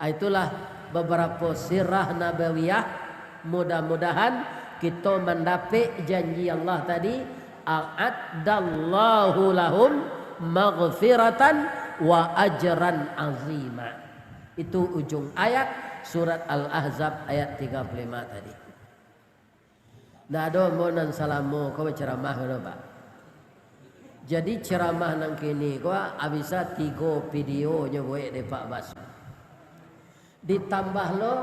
Ah, itulah beberapa sirah nabawiyah. Mudah-mudahan kita mandapek janji Allah tadi, "A'addallahu lahum maghfiratan wa ajran azima." Itu ujung ayat surat Al-Ahzab ayat tiga puluh lima tadi. Ndak ado ambo nan salamo ko bacaramah ko doh, Pak. Jadi, ceramah nan kini ko, abisa tigo video nyo buek dek Pak Bas. Ditambah lo,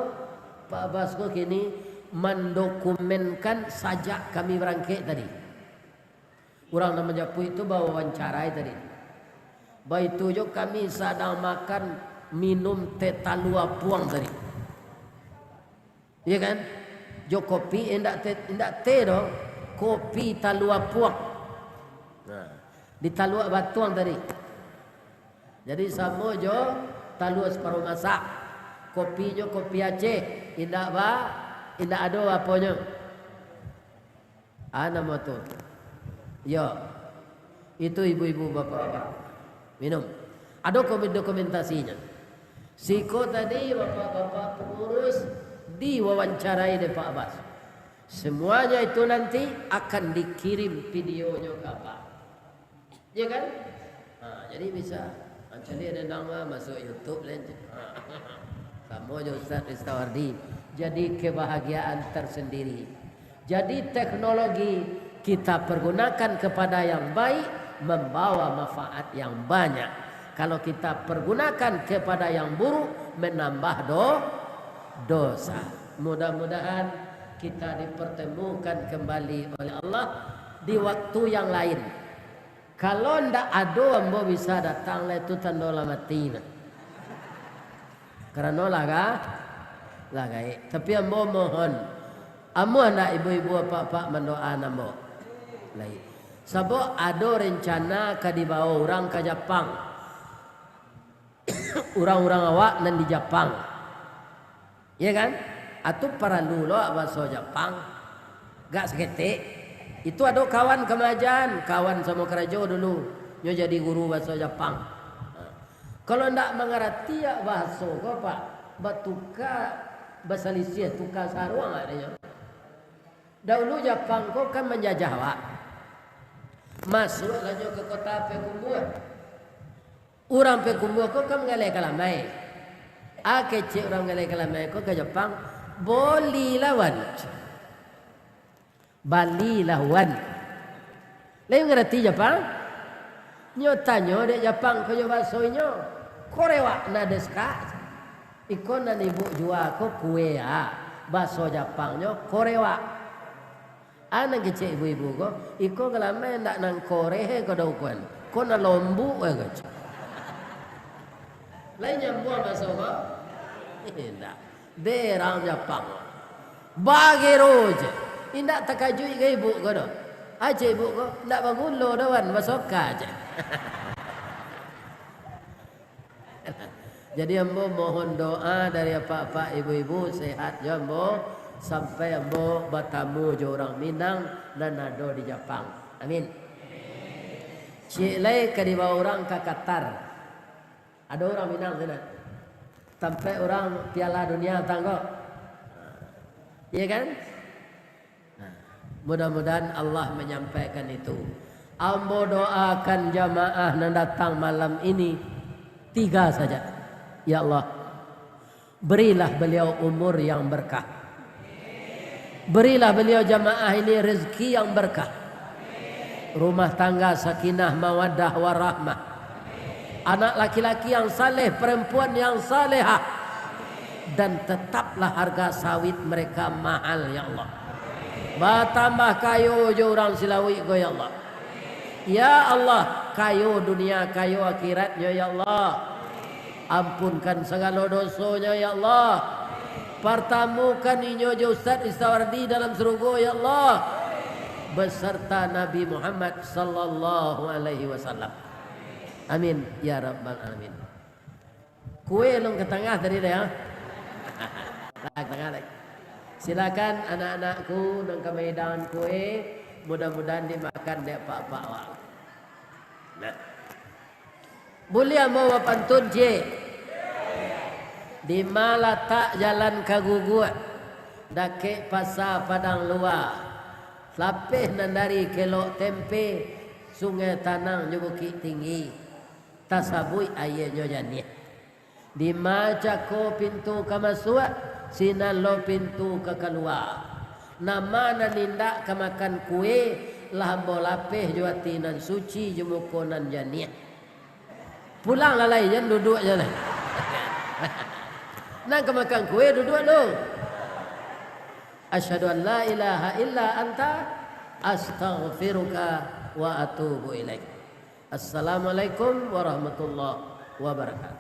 Pak Bas ko kini mandokumenkan sajak kami barangkek tadi. Urang nan manjapuik tu bawawancarai tadi. Baitu jo kami sadang makan, minum teh talua apuang tadi. Iya kan? Jo kopi, eh, indak teh, indak teh doh. Kopi talua apuang. Nah, ditaluak batuang tadi. Jadi samo jo talua saparuah masak. Kopinyo kopi Aceh, indak ba, indak ado aponyo. Ah, namo tu? Yo. Itu ibu-ibu, bapak-bapak. Minum. Ado komen-, dokumentasinyo. Siko tadi bapak-bapak pengurus diwawancarai dek Pak Bas. Semuanya itu nanti akan dikirim videonyo ka Pak. Iya kan? Ha, jadi bisa. Ha, caliak dendang mah masuk YouTube lah. Ha. Samo jo Ustaz Ristawardi. Jadi kebahagiaan tersendiri. Jadi teknologi kita pergunakan kepada yang baik, membawa manfaat yang banyak. Kalau kita pergunakan kepada yang buruk, menambah do-, dosa. Mudah-mudahan kita dipertemukan kembali oleh Allah di waktu yang lain. Kalau ndak ado ambo bisa datang lai, tu tando lah mati nah. Karano lah ga-, lah gaek. Tapi ambo mohon, amuah ndak ibu-ibu, apak-apak mandoaan ambo? Lai. Sabab ado rencana ka dibawa urang ka Japang. Urang-urang awak nan di Japang. Iya kan? Atu paralu lo bahaso Japang. Gak saketek. Itu ado kawan kamajan, kawan samo karajo dulu. Nyo jadi guru bahaso Japang. Kalau ndak mangarati awak bahaso ko, Pak, batuka, basalisiah tuka saruang adonyo. Daulu Japang ko kan manjajah awak. Masuaklah nyo ka kota Payakumbuah. Urang Payakumbuah ko kan manggaleh kalamai. Ah, kecek urang manggaleh kalamai ko ka Japang, "Bolilah wan." Balilah wan. Lai mangarati Japang? Nyo tanyo dek Japang ko jo baso inyo, "Korewak nan desu ka?" "Iko nan ibuk jua ko kue, a, baso Japangnyo korewak." "A nan kecek ibu-ibu ko, iko galamai ndak nan koreh ko daukuan, ko nan lombuak ko," cek. Lai nyambuang baso ko? Indak. Berang Japang. Bagero je. Indak takajuik ka ibuk ko doh. "A," cek ibuk ko, "ndak bagulo doh wan, baso ka," cek. Jadi ambo mohon doa dari apak-apak ibu-ibu, sehat jo ambo, sampai ambo batamu jo urang Minang nan ado di Japang. Amin. Ciek lai ka dibawa urang ka Qatar. Ado urang Minang sinan. Tampek urang Piala Dunia tanggo. Iya kan? Nah, mudah-mudahan Allah menyampaikan itu. Ambo doakan jamaah nan datang malam ini tiga saja. Ya Allah, berilah beliau umur yang berkah. Berilah beliau jamaah ini rezeki yang berkah. Rumah tangga sakinah, mawaddah, warahmah. Anak laki-laki yang saleh, perempuan yang salehah. Dan tetaplah harga sawit mereka mahal, ya Allah. Batambah kayo jo urang Silawik ko, ya Allah. Ya Allah, kayo dunia, kayo akhiratnyo, ya Allah. Ampunkan sagalo dosonyo, ya Allah. Partamukan inyo jo Ustaz Ristawardi dalam surugo, ya Allah, beserta Nabi Muhammad sallallahu alaihi wasallam. Amin, ya rabbal alamin. Kue alun ka tangah tadi deh, ya. Lah, ka tangah lai. Silakan anak-anakku nan ka mahidangan kue, mudah-mudahan dimakan dek apak-apak awak. Nah. Buliah ambo bapantun ciek? Dima latak jalan ka Guguak, dakek Pasa Padang Lua, lapeh nan dari Kelok Tempe, Sungai Tanang jo Bukik Tinggi, tasabuik aianyo janiah. Dima cako pintu ka masuak, sinan lo pintu ka kalua. Nama nan indak ka makan kue, lah ambo lapeh jo ati nan suci jo muko nan janiah. Pulang lah lai, jan duduak je lah. Nan ka makan kue, duduak dulu. Asyhadu an la ilaha illa anta, astaghfiruka wa atubu ilaik. Assalamualaikum warahmatullahi wabarakatuh.